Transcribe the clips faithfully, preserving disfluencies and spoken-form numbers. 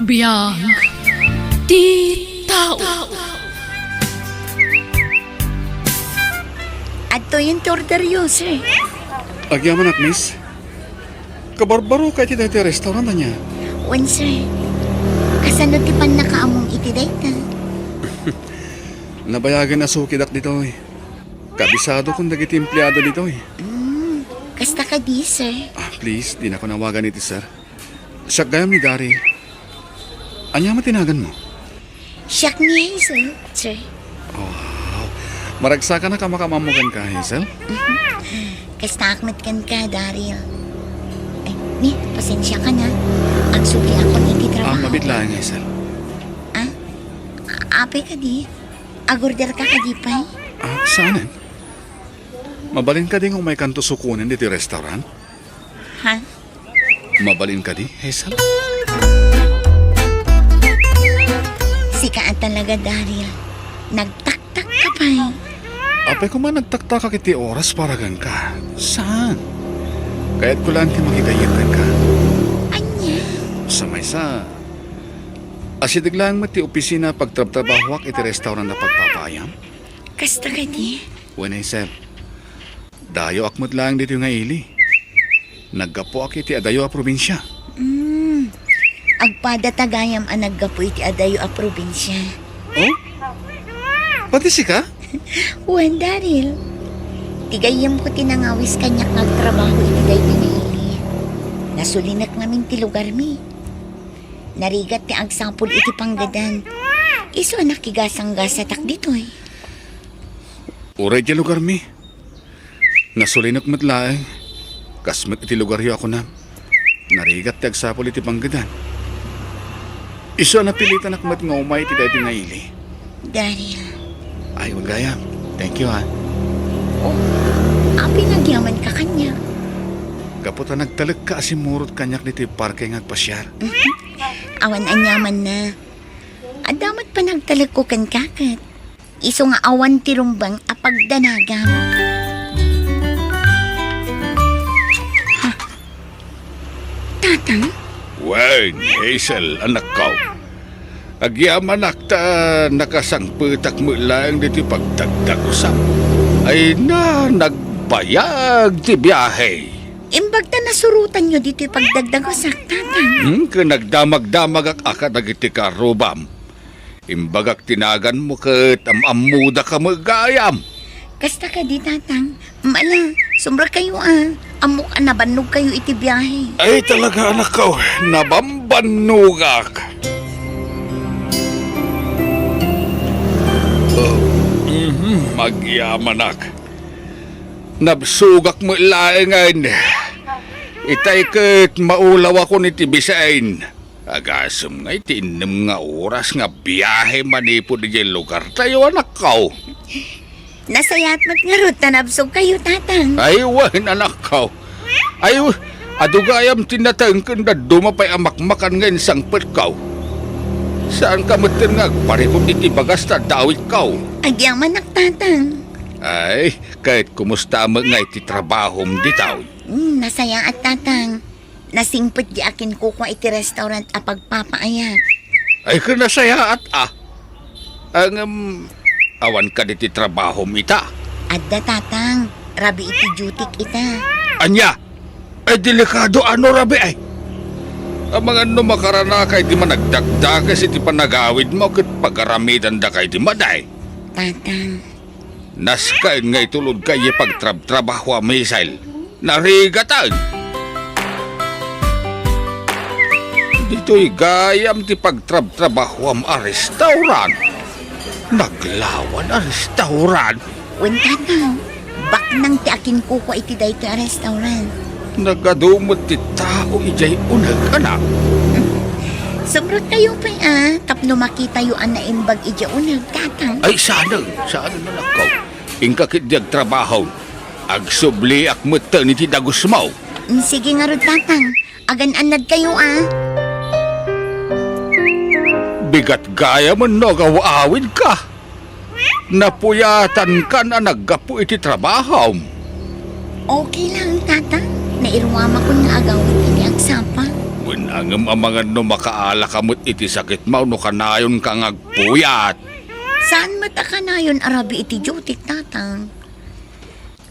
Biag ti tao. Adtoyen ti orderyo, sir. Agyamanak, miss. Kabarbaroka iti daytoy restaurant, ania? Wen, sir. Kasano ti pannakaammom iti dayta? Nabayagen a sukidak ditoy. Kabisadokon dagiti empleado ditoy. Mm, kasta kadi, sir? Ah, please, dinakon awagan iti sir. Siak gayam ni Daryl. Ania met ti naganmo? Siak ni Hazel, sir. Wow. Maragsakanak a makaammo kenka, Hazel. Kastaak met kenka, Daryl. Ay, ni, pasensiakan a. Agsubliakon iti trabaho. Ah, mabiit laeng, Hazel. Ah? Apay kadi? Agorderka kadi pay? Ah, saanen? Mabalin kadi nga umaykanto sukonen ditoy restaurant? Ha? Mabalin kadi, Hazel? Sika a talaga, Daryl. Nagtaktak ka pay. Apay koma nagtaktakak iti oras para kenka. Saan? Kayatko laeng ti makigayem kenka. Ania? Sa maysa, asideg laeng met ti opisina a pagtrabtrabahoak iti restaurant a pagpapaayam. Kasta kadi? Wen, Hazel. Dayoak met laeng ditoy nga ili. Naggapuak iti adayo a probinsia. Mm. Agpadata gayam a naggapu iti adayo a probinsia. Oh? Pati sika? Wen, Daryl. Ti gayyemko ti nangawis kaniak nga agtrabaho iti daytoy nga ili. Nasulinek ngamin ti lugarmi. Narigat ti agsapul iti panggedan. Isu a nakigasanggasatak ditoy. Uray ti lugarmi. Nasulinek met laeng, kas met iti lugaryo a kunam. Narigat ti agsapul iti panggedan. Isu a napilitanak met nga umay iti daytoy nga ili. Daryl. Ay, wen gayam. Thank you, ha. Oh, apay nga agyamanka kaniak? Gapu ta nagtalekka a simmurot kaniak ditoy parke nga agpasiar. Mhm. Awan aniamanna. Adda met panagtalekko kenka ket. Isu nga awan ti rumbeng a pagdanagam. Ha? Tatang? Wen, Hazel, anakko. Agyamanak ta nakasangpetak met laeng ditoy pagdagdagusak. Ay na, nagbayag ti biahe. Imbag ta nasurotanyo ditoy pagdagdagusak, Tatang. Hmm, ken nagdamagdamagak a kadagiti karrubam. Imbagak ti naganmo ket am-ammodaka met gayam. Kasta kadi, Tatang. Mala, sumrekayo a. Ammok a nabannogkayo iti biahe. Ay, talaga, anakko. Nabambannogak. Oh, mhm, magyamanak. Nabsogak met laengen. Itay ket maulawakon iti bisin. Agasem nga iti innem nga oras nga biahe manipud idiay lugartayo, anakko. Nasayaat met ngarud ta nabsogkayo, Tatang. Ay, wen, anakko. Ay, adu gayam ti nateng ken dadduma pay a makmakan nga insangpetko. Saanka metten nga agparikut iti bagas ta adda awitko. Agyamanak, Tatang. Ay, ket kumusta met nga iti trabahom ditoy? Hmm, nasayaat, Tatang. Nasingpet di akinkukua iti restaurant a pagpapaayat. Ay, ket nasayaat a. Ngem, awan kadi ti trabahom ita? Adda, Tatang. Rabii ti dutyk ita. Ania? Ay, delikado a no rabii. Amangan no makaranaka idi managdakdakes iti panagawidmo ket pagaramidandaka idi madi. Tatang. Nasken nga itulodka idiay pagtrabtrabaho a misil. Narigaten! Ditoy gayam ti pagtrabtrabahoam a restaurant. Naglawan a restaurant. Wen, Tatang, baknang ti akinkukua iti daytoy a restaurant. Nagadu met ti tao idiay uneg, anak. Sumrekkayo pay a, tapno makitayo a naimbag idiay uneg, Tatang. Ay, saanen, saanen, anakko. Inka ketdi agtrabaho. Agsubliak metten iti dagusmo. Mm, sige ngarud, Tatang. Agan-annadkayo a. Bigat gayam no agaw-awidka. Napuyatankan a naggapu iti trabahom. Okay lang, Tatang. Nairuamakon nga agawid iti agsapa. Wen, ngem amangan no makaalaka met iti sakitmo no kanayonka nga agpuyat. Saan met a kanayon a rabii iti duty, Tatang?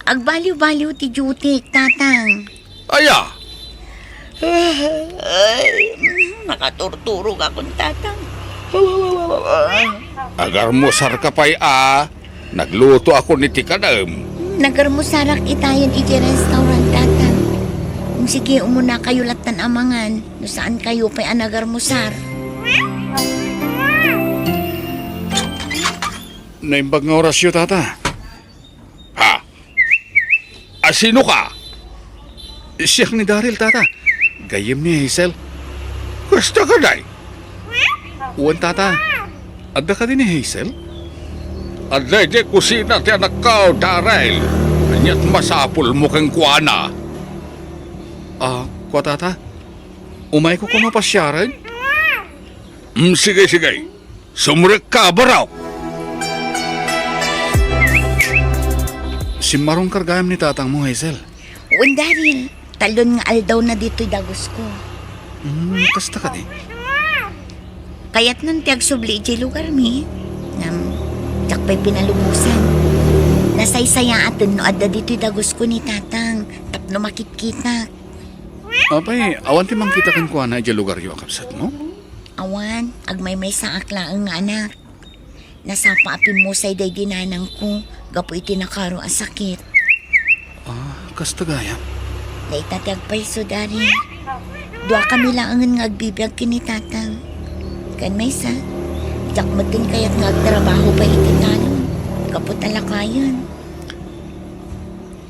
Agbaliw-baliw ti duty, Tatang. Aya? Ay, nakaturturogakon, Tatang. Agarmusarka pay a, naglutoakon iti kanaem. Nagarmusarak itayen iti restaurant, Tatang. Sige, umunakayo lattan a mangan, no saankayo pay a nagarmusar. Naimbag nga orasyo, Tata. Ha? A, sinoka? Siak ni Daryl, Tata. Gayyem ni Hazel. Kasta kadi? Wen, Tata. Adda kadi ni Hazel? Adda idiay kusina ti anakko, Daryl. Ania't masapulmo kenkuana? A, kua, Tata. Umayko koma pasiaren? Mm, sige, sige. Sumrekka, barok! Simmarongkar gayam ni tatangmo, Hazel. Wen, Daryl, talon nga aldawna ditoy dagusko. Hmm, kasta kadi? Kayatnan ti agsubli idiay lugarmi. Ngem, diak pay pinalubosan. Nasaysayaaten no adda ditoy dagusko ni tatang tapno makitkitak. Apay, awan ti mangkita kenkuana idiay lugaryo a kabsatmo? Awan, agmaymaysaak laeng nga anak. Nasapa a pimmusay daydi nanangko gapu iti nakaro a sakit. Ah, kasta gayam. Dayta ti agpayso, Daryl. Duakami laengen nga agbibiag ken ni tatang. Ken maysa, diak metten kayat nga agtrabaho pay iti talon gapu ta lakayen.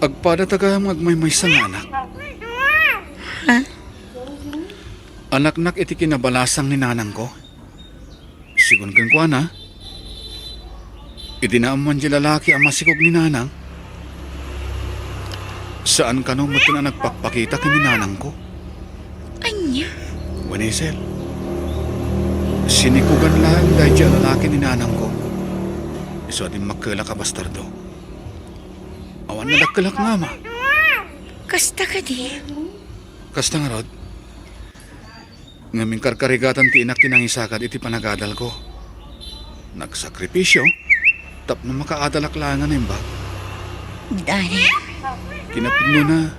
Agpadata gayam nga agmaymaysa nga anak. Ha? Anaknak iti kinabalasang ni nanangko. Sigun kenkuana, idi naammoan diay lalaki a masikog ni nanang, saan kano metten a nagpakpakita ken ni nanangko. Ania? Wen, Hazel, sinikogan laeng daydiay a lalaki ni nanangko. Isu a dimmakkelak a bastardo. Awan nadakkelak nga ama. Kasta kadi? Kasta ngarud. Ngem inkarkarigatan ti inak ti nangisagad iti panagadalko. Nagsakripisio tapno makaadalak laeng a naimbag. Daryl. Kinapudnona,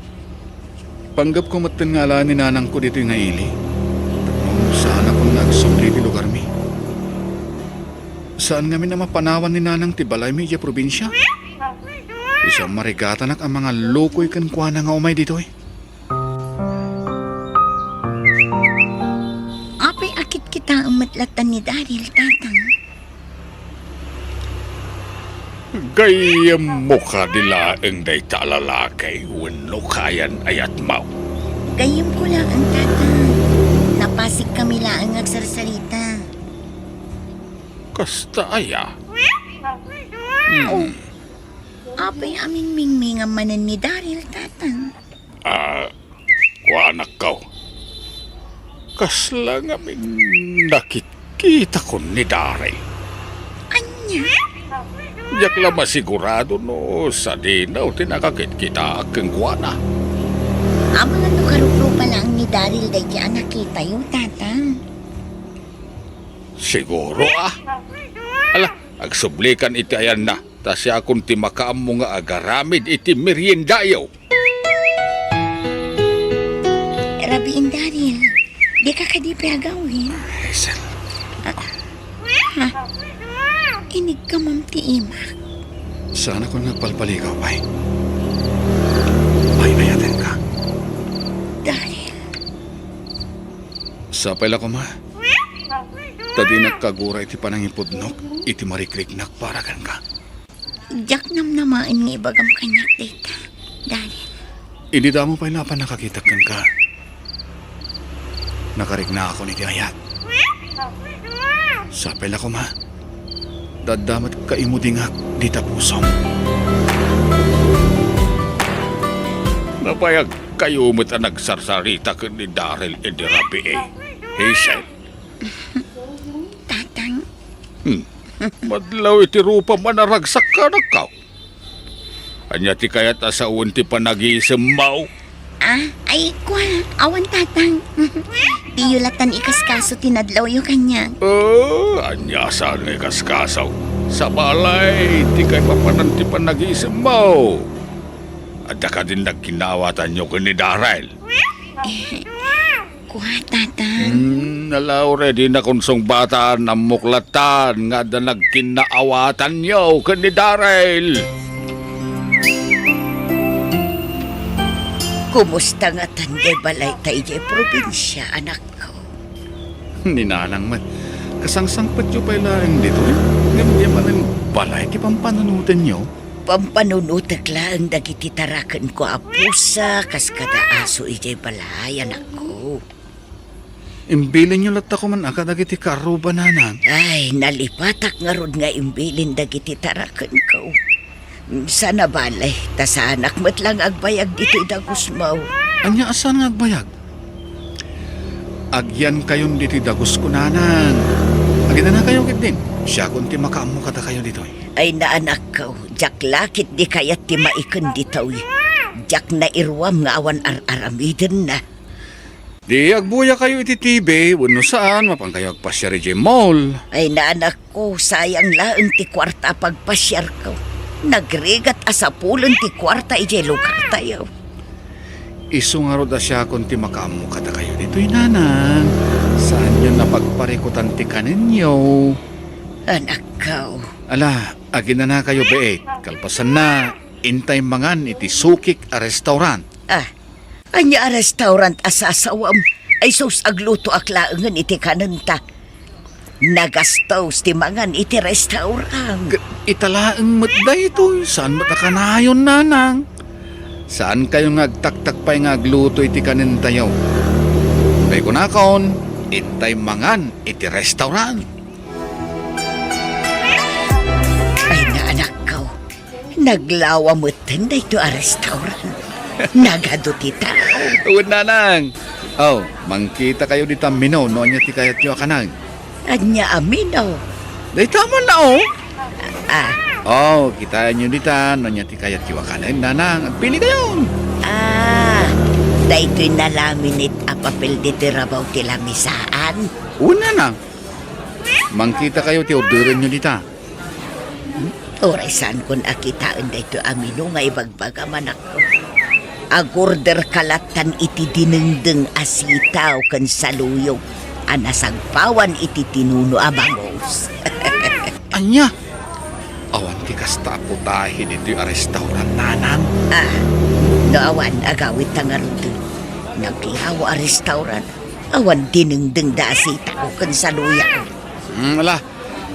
panggepko metten nga alaen ni nanangko ditoy nga ili. Tapno saanakon nga agsubli iti lugarmi. Saan ngamin a mapanawan ni nanang ti balaymi idiay probinsia. Isu a marigatanak a mangallukoy kenkuana nga umay ditoy. Apay a kitkitaem met latta ni Daryl, Tatang? Gayyemmo kadi laeng dayta a lalaki wenno kayan-ayatmo? Gayyemko laeng, Tatang. Napasigkami laeng nga agsarsarita. Kasta aya? Hmm. Apay a mingmingmingam manen ni Daryl, Tatang? Ah, kuanakko. Kasla ngamin nakitkitakon ni Daryl. Ania? Diak la masigurado no sadino ti nakakitkitaak kenkuana. Amangan no karuprupa laeng ni Daryl daydi a nakitayo, Tatang. Siguro, ah. Ala, agsublikan iti ayanna, ta siakon ti makaammo nga agaramid iti meriendayo. Rabiin, Daryl. Dika kadi pay agawid? Hazel. Ah, ha? Inigkamam ti imak. Saanakon nga agpalpaligaw pay. Ay, ayatenka. Daryl. Sapay la koma. Ta dinak kagura iti panangipudnok iti marikriknak para kenka. Diak namnamaen nga ibagam kaniak dayta, Daryl. Idi damo pay la a pannakakitak kenka, nakariknaakon iti ayat. Sapay la koma, ta adda met kaimudingak dita pusom. Nabayagkayo met a nagsarsarita ken ni Daryl idi rabii, Hazel. Tatang. Hmm. Madlaw iti rupam a naragsak, anakko. Ania ti kayat a sawen ti panagisemmo? Ah, ay, kua, awan, Tatang. Diyo lattan ikaskaso ti nadlawyo kaniak. Oh, ania saan nga ikaskaso? Sabali, ti kaipapanan ti panagisemmo. Adda kadin nagkinnaawatanyo ken ni Daryl? Eh, kua, Tata. Hmm, ala, uray dinakon sungbatan, ammok lattan nga adda nagkinnaawatanyo ken ni Daryl. Kumusta ngatan diay balayta idiay probinsia, anakko? Ni Nanang met, kasangsangpetyo pay laeng ditoy, ngem diay manen balay ti pampanunotenyo? Pampanunotek laeng dagiti tarakenko a pusa kas kada aso idiay balay, anakko. Imbilinyo latta koman a kadagiti kaarruba, Nanang. Ay, nalipatak ngarud nga imbilin dagiti tarakenko. Saan a bale, ta saanak met la nga agbayag ditoy dagusmo. Ania a saan nga agbayag? Agyankayon ditoy dagusko, Nanang. Aginanakayo ketdin. Siakon ti makaammo kadakayo ditoy. Ay, anakko, diak la ketdi kayat ti maiken ditoy. Diak nairuam nga awan ar-aramidenna. Di agbuyakayo iti T V, wenno saan, mapankayo agpasiar idiay mall. Ay, anakko, sayang laeng ti kuarta a pagpasiarko. Nagrigat a sapulen ti kuarta idiay lugartayo. Isu ngarud a siakon ti makaammo kadakayo ditoy, Nanang. Saanyon a pagparikutan ti kanenyo. Anakko. Ala, aginanakayo, beet. Kalpasanna, intay mangan iti sukik a restaurant. Ah, ania a restaurant a sasawam? Ay sus, aglutoak laengen iti kanenta. Nagastos ti mangan iti restaurant. Ket ita laeng met daytoy, saan met a kanayon, Nanang? Saankayo nga agtaktak pay nga agluto iti kanentayo. Kay kunakon, intay mangan iti restaurant. Ay, anakko. Naglawa metten daytoy a restaurant. Nagadu ti tao. Wen, Nanang. Oh, mangkitakayo dita menu no ania ti kayatyo a kanen. Ania a menu? Dayta man na, oh. Ah. Oh, kitaenyo dita no ania ti kayatyo a kanen, Nanang. Agpilikayon. Ah, daytoy nalaminate a papel ditoy rabaw ti lamisaan. Wen, Nanang. Mangkitakayo ti orderenyo dita. Uray saankon a kitaen daytoy a menu nga ibagbagam, anakko. Agorderka lattan iti dinengdeng a sitaw ken saluyot a nasagpawan iti tinuno a bangus. Ania? Awan ti kasta a putahe ditoy a restaurant, Nanang? Ah, no awan, agawidta ngaruden. Naglawa a restaurant. Awan dinengdengda a sitaw ken saluyot. Hmm, ala,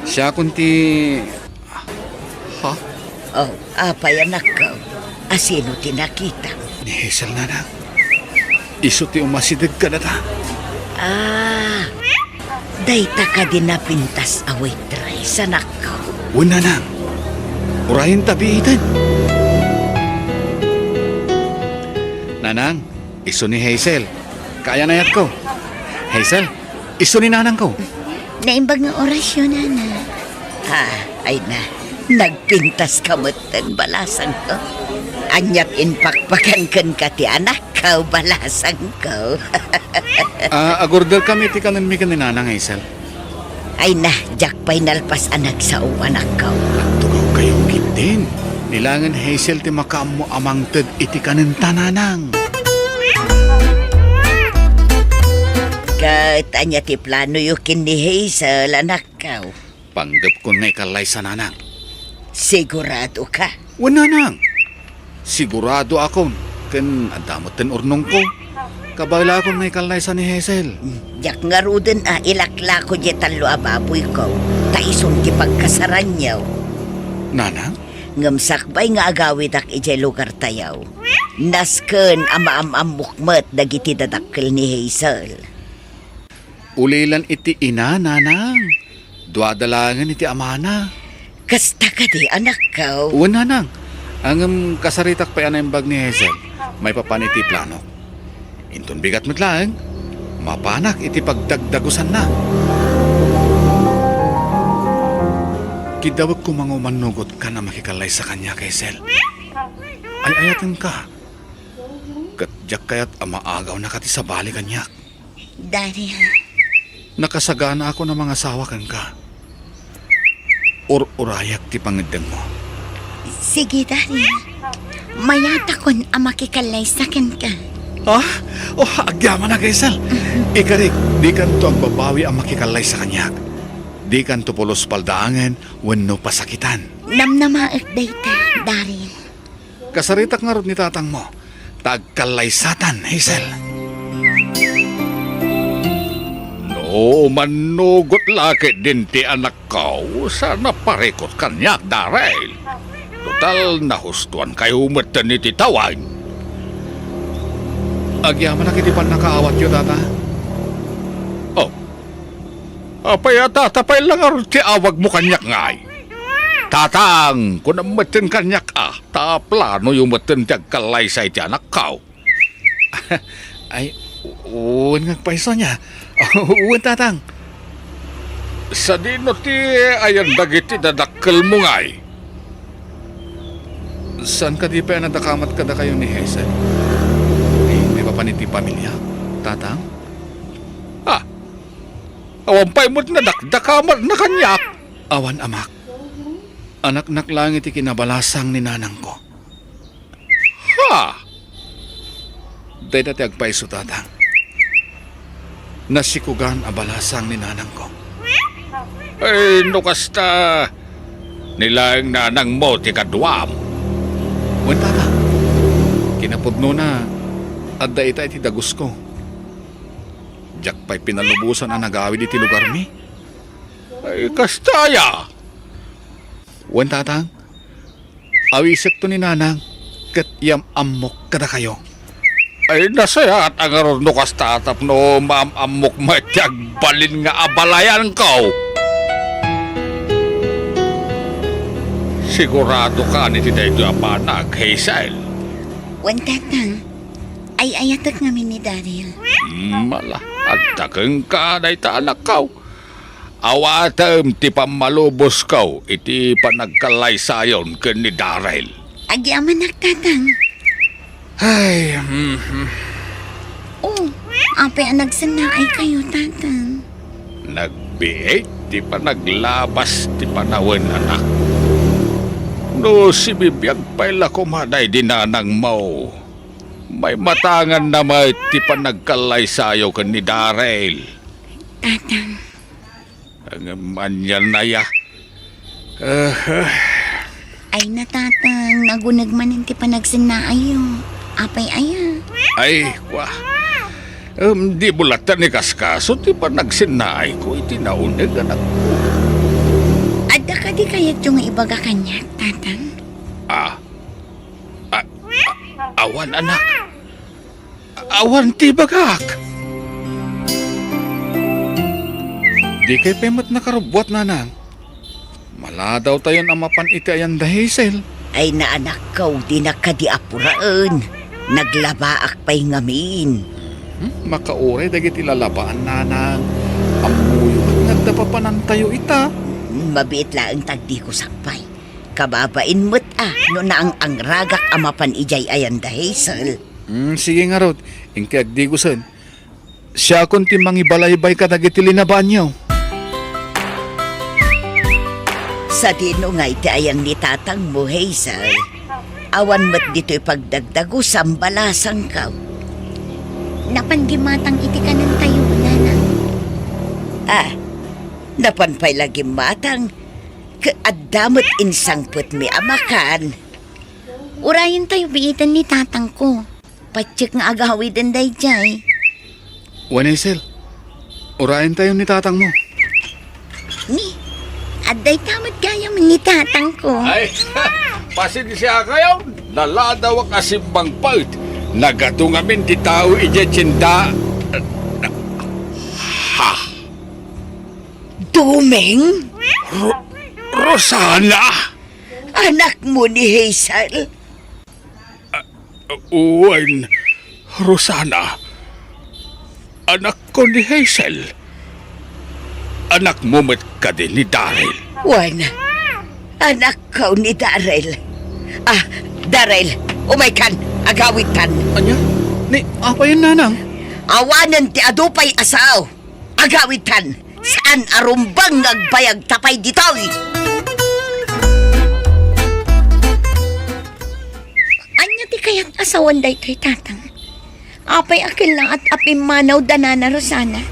siakon ti, ha? Oh, apay, anakko? Asino ti nakita? Ni Hazel, Nanang. Isu ti umasideg kadata. Ah, dayta kadi napintas a waitress, anakko? Wen, Nanang. Urayenta biiten. Nanang, isu ni Hazel. Kaayan-ayatko. Hazel, isu ni nanangko. Naimbag nga orasyo, Nana. Ah, ay na. Nagpintaska metten, balasangko. Aniat impakpakan kenka ti anakko, balasangko. Ah, agorderkami ti kanenmi ken ni Nanang, Hazel. Ay na, diak pay nalpas a nagsao, anakko. Agtugawkayo ketdin. Ni laengen Hazel ti makaammo a mangted iti kanenta, Nanang. Ket ania ti planoyo ken ni Hazel, anakko? Panggepkon nga ikallaysa, Nanang. Siguradoka? Wen, Nanang. Siguradoakon, ken adda metten urnongko. Kabaelakon nga ikallaysa ni Hazel. Diak ngaruden a ilaklako diay tallo a baboyko, ta isun ti pagkasaranyo. Nanang? Ngem sakbay nga agawidak idiay lugartayo, nasken a maam-ammok met dagiti dadakkel ni Hazel. Ulilan iti ina, Nanang. Duada laengen iti amana. Kasta kadi, anakko? Wen, Nanang. Ngem kasaritak pay a naimbag ni Hazel maipapan iti planok. Inton bigat met laeng, mapanak iti pagdagdagusanna. Kiddawek koma nga umannugotka a makikallaysa kaniak, Hazel. Ay-ayatenka. Ket diak kayat a maagawnaka ti sabali kaniak. Daryl. Nakasaganaakon a mangasawa kenka. Ur-urayak ti pangeddengmo. Sige, Daryl. Mayatakon a makikallaysa kenka. Ah? Oh, agyamanak, Hazel. Ikarik, dikanto agbabawi a makikallaysa kaniak. Dikanto pulos paldaangen wenno pasakitan. Namnamaek dayta, Daryl. Kasaritak ngarud ni tatangmo, ta agkallaysatan, Hazel. No mannugot la ketdin ti anakko, saan a parikut kaniak, Daryl. Total, nahustoankayo metten iti tawen. Agyamanak iti pannakaawatyo, Tata. Oh. Apay a tatapay la ngarud ti awagmo kaniak ngay? Tatang, kunam metten kaniak a, ta planoyo metten ti agkallaysa iti anakko. Ay, wen nga agpayso ania. Wen, Tatang. Sadino ti ayan dagiti dadakkelmo ngay? Saan kadi pay a nadakamat kadakayo ni Hazel? Ay, maipapan iti pamilia, Tatang? Ah, awan pay met nadakdakamatna kaniak. Awan, amak. Anaknak laeng iti kinabalasang ni nanangko. Ha? Dayta ti agpayso, Tatang. Nasikugan a balasang ni nanangko. Ay, no kasta, ni laeng nanangmo ti kaduam. Wen, Tatang. Kinapudnona, adda ita iti dagusko. Diak pay pinalubosan a nagawid iti lugarmi. Ay, kasta aya? Wen, Tatang. Awisekto ni Nanang ket yam-ammok kadakayo. Ay, nasayaat a ngarud no kasta tapno maam-ammok met ti agbalin nga abalayanko. Siguradoka iti daytoy a banag, Hazel? Wen, Tatang. Ay-ayatek ngamin ni Daryl. Mala, adda kenka dayta, anakko. Awatem ti pammalubosko iti panagkallaysayon ken ni Daryl. Agyamanak, Tatang. Ay, mhm. Oh, apay a nagsennaaykayo, Tatang? Nagbiit ti panaglabas ti panawen, anak. No sibibiag pay la koma daydi nanangmo, maimatanganna met ti panagkallaysayo ken ni Daryl. Tatang. Ngem anian aya? Ah, ah. Ay na, Tatang, naguneg manen ti panagsennaayyo. Apay aya? Ay, kua. Em, di mo latta ni kaskaso ti panagsennaayko iti nauneg, anakko. Adda kadi kayatyo nga ibaga kaniak, Tatang? Ah, a-, a-, awan, anak. Awan ti ibagak. Dikay pay met nakarubbuat, Nanang. Maladawtayon a mapan iti ayan da Hazel. Ay, naanakko, dinak kadi apuraen. Naglabaak pay ngamin. Hmm, makauray dagiti lalabaan, Nanang. Ammoyo met nga adda papanantayo ita. Hmm, mabiit laeng ta agdigusak pay. Kababain met a no naang-angragak a mapan idiay ayan da Hazel. Hmm, sige ngarud, inka agdigusen. Siakon ti mangibalaybay kadagiti linabaanyo. Sadino nga iti ayang ni tatangmo, Hazel? Awan met ditoy pagdagdagusam, balasangko. Napan gimmatang iti kanentayo, Nanang. Ah, napan pay la gimmatang? Ket adda met insangpetmi a makan. Urayentayo biiten ni tatangko. Patiek nga agawiden daydiay. Wen, Hazel, urayentayo ni tatangmo. Ni, adda ita met gayam ni tatangko. Ay, pasensiakayo, naladawak a simmangpet. Nagato ngamin ti tao idiay tienda. Ha? Dumeng? Ro-, Rosana? Anakmo ni Hazel? Wen, Rosana. Anakko ni Hazel. Anakmo met kadi ni Daryl. Wen, anakko ni Daryl. Ah, Daryl, umaykan, agawidtan. Ania? Ni, apayen, Nanang? Awanen ti adu pay a sao. Agawitan, saan a rumbeng nga agbayag ta pay ditoy. Ania ti kayat a sawen daytoy, Tatang? Apay a kellaat a pimmanaw da Nana Rosana?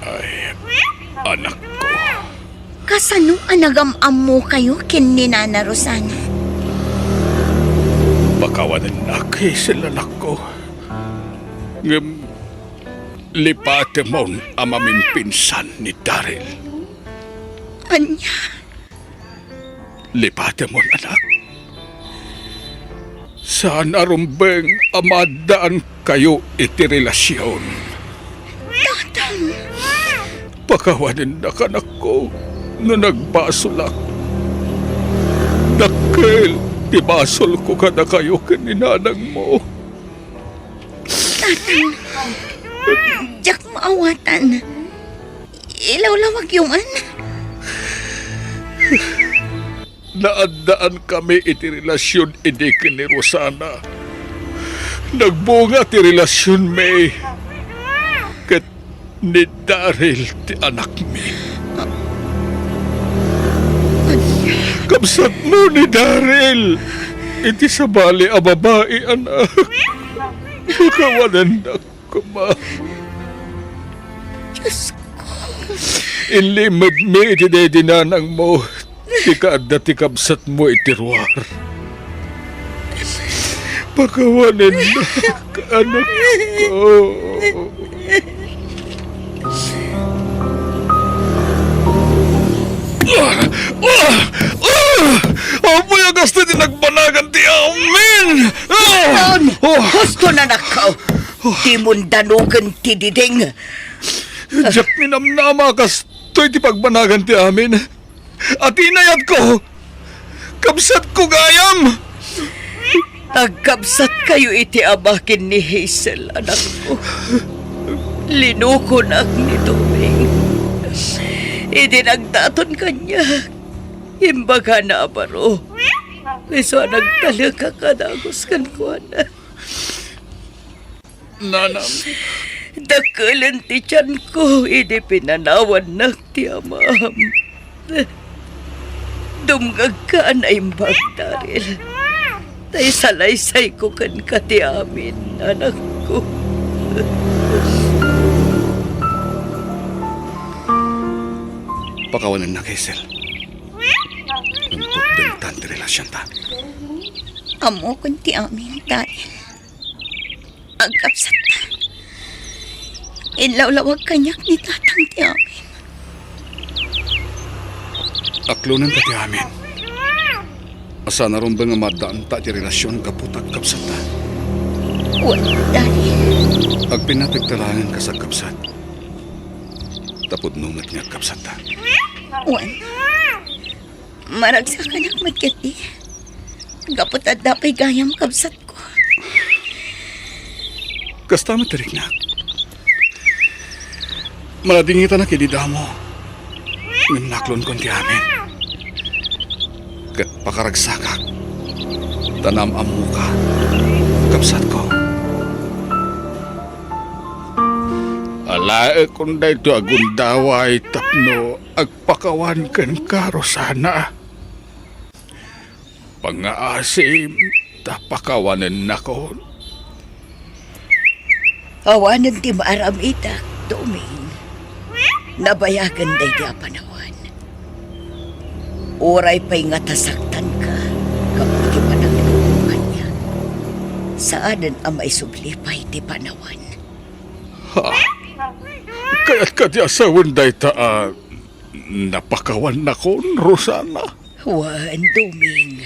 Ay, anakko. Kasano a nagam-ammokayo ken ni Nana Rosana? Pakawanennak, Hazel, anakko. Ngem lipatemon a mamimpinsan ni Daryl. Ania? Lipatemon, anak. Saan a rumbeng a maaddaankayo iti relasion. Tatang! Pakawanennak, anakko, no nagbasolak. Dakkel ti basolko kadakayo ken ni nanangmo. Tatang, diak maawatan. Ilawlawagyo man. Naaddaankami iti relasion idi ken ni Rosana. Nagbunga ti relasionmi ket ni Daryl ti anakmi. Kabsatmo ni Daryl iti sabali a babai, anak. Pakawanennak koma. Diyos ko. Inlimedmi iti daydi nanangmo ti kaadda ti kabsatmo iti ruar. Pakawanennak, anakko. Ah! Ah! Ah! Amoy a kasta ti nagbanagan ti amin! Ah! Husto, anakko! Dimon danogen ti diding. Diak minamnama a kastoy ti pagbanagan ti amin. Atinayatko! Kabsatko gayam! Agkabsatkayo iti ama ken ni Hazel, anakko. Linukonak ni Doming. Idi nagdaton kaniak, imbagana a baro. Isu a nagtalek a kadagus kenkuana. Nanang. Dakkelen ti tianko idi pinanawannak ti amam. Dumngegka a naimbag, Daryl. Ta isalaysayko kenka ti amin, anakko. Pakawanennak, Hazel. Ngem putdengtan ti relasionta. Ammokon ti amin, Daryl. Agkabsatta. Inlawlawag kaniak ni Tatang ti amin. Aklonenta ti amin. Saan a rumbeng a maaddaanta ti relasion gapu ta agkabsatta. Wen, Daryl. Agpinnategta laengen kas agkabsat. Ta pudno met nga agkabsatta. Wen. Maragsakanak met ketdi. Gapu ta adda pay gayam, kabsatko. Kasta met ti riknak. Manadingitanak idi damo. Ngem naklonkon ti amin. Ket pakaragsakak. Ta naam-ammoka, kabsatko. Alaekon daytoy a gundaway tapno agpakawan kenka, Rosana. Pangngaasim ta pakawanennakon. Awanen ti maaramidak, Doming. Nabayagen daydi a panawen. Uray pay nga ta saktanka gapu ti panagtukom kaniak, saanen a maisubli pay ti panawen. Ha? Kayatka ti a sawen dayta a napakawannakon, Rosana? Wen, Doming.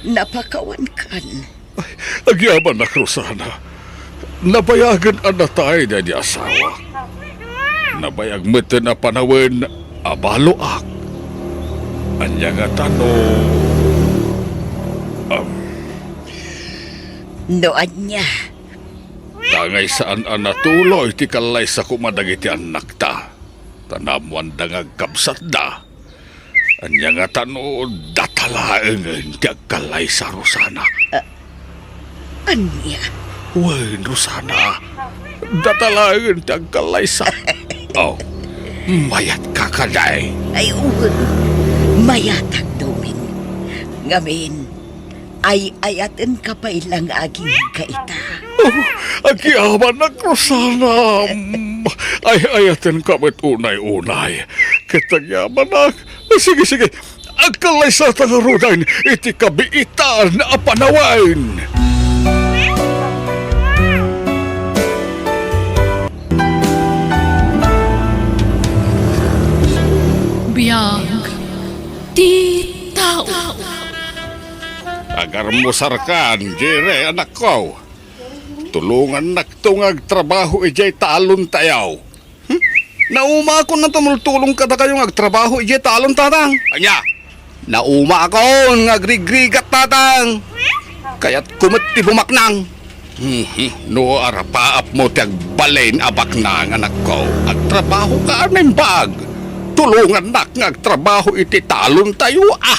Napakawankan. Ay, agyamanak, Rosana. Nabayagen a natay daydi asawak. Nabayag metten a panawen a baloak. Ania ngata no, am, No ania? Tangay saan a natuloy ti kallaysa koma dagiti annakta, ta naammoanda nga agkabsatda. Ania ngata no data laengen ti agkallaysa, Rosana? A-, ania? Wen, Rosana, Data laeng ti agkallaysa. Oh, mayatka kadi? Ay, wen. Mayatak, Doming. Ngamin, ay-ayatenka pay la nga agingga ita. Oh, agyamanak, Rosana. Ay-ayatenka met unay-unay. Ket agyamanak. Sige, sige. Agkallaysata ngaruden iti kabiitan a panawen. Biag ti tao. Agarmusarkan, Jere, anakko. Tulongannakto nga agtrabaho idiay talontayo. Hmm? Naumaakon a tumultulong kadakayo nga agtrabaho idiay talon, Tatang. Ania? Naumaakon nga agrigrigat, Tatang. Kayatko met ti bumaknang. Mhm. No arapaapmo ti agbalin a baknang, anakko, agtrabahoka a naimbag. Tulongannak nga agtrabaho iti talontayo, a.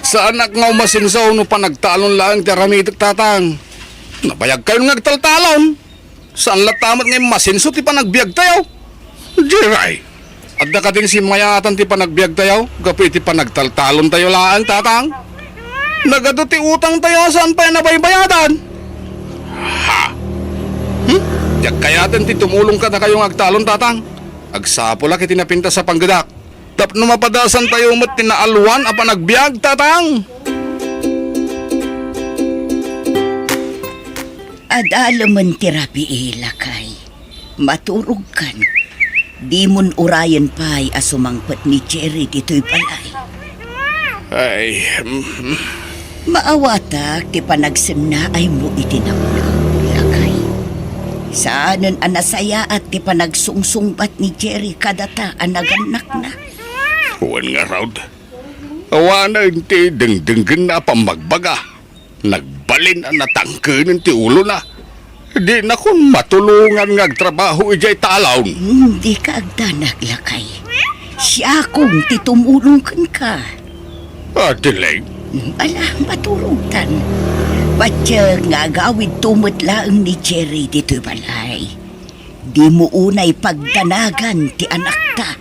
Saanak nga umasinso no panagtalon laeng ti aramidek, Tatang. Nabayagkayon nga agtaltalon. Saan latta met nga immasinso ti panagbiagtayo? Diay, adda kadin simmayaatan ti panagbiagtayo gapu iti panagtaltalontayo laeng, Tatang? Nagadu ti utangtayo a saan pay a nabaybayadan. Ha? Hmm? Diak kayaten ti tumulong kadakayo nga agtalon, Tatang. Agsapulak iti napintas a panggedak. Tapno mapadasantayo met ti naalwan a panagbiag, Tatang. Adalemen ti rabii, lakay. Maturogkan. Dimon urayen pay a sumangpet ni Jerry ditoy balay. Ay, mm. Maawatak ti panagsennaaymo iti nauna, lakay. Saanen a nasayaat ti panagsungsungbat ni Jerry kadata a nagannakna. Wen ngarud, awanen ti dengdenggenna a pammagbaga. Nagbalin a natangkenen ti ulona. Dinakon matulongan nga agtrabaho idiay talon. Dika agdanag, lakay. Siakon ti tumulong kenka. Adelaide? Ala, maturogtan. Patiek nga agawidto met laeng ni Jerry ditoy balay. Dimo unay pagdanagan ti anakta.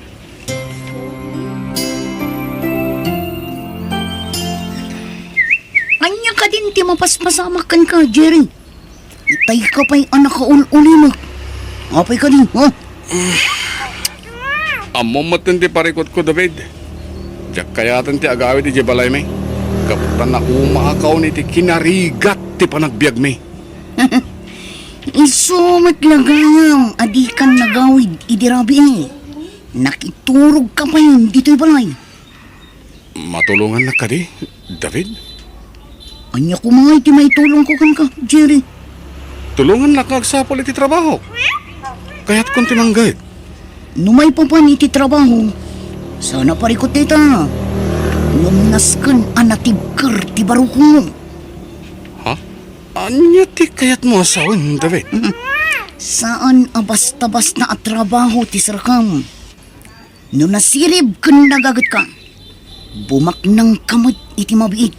Ania kadin ti mapaspasamak kenka, Jerry? Itay ka pay a nakaul-ulimek. Apay kadin, ha? Ammom met ti parikutko, David. Diak kayaten ti agawid idiay balaymi. Gapu ta naumaakon iti kinarigat ti panagbiagmi. Isu met la gayam a dikan nagawid idi rabii. Nakiturogka pay ditoy balay. Matulongannak kadi, David? Ania koma iti maitulongko kenka, Jerry? Tulongannak nga agsapul iti trabaho. Kayatkon ti mangged. No maipapan iti trabaho, saan a parikut dayta. Ngem nasken a natibker ti barukongmo. Ha? Ania ti kayatmo a sawen, David? Saan a basta-basta a trabaho ti serkam. No nasirib ken nagagetka, bumaknangka met iti mabiit.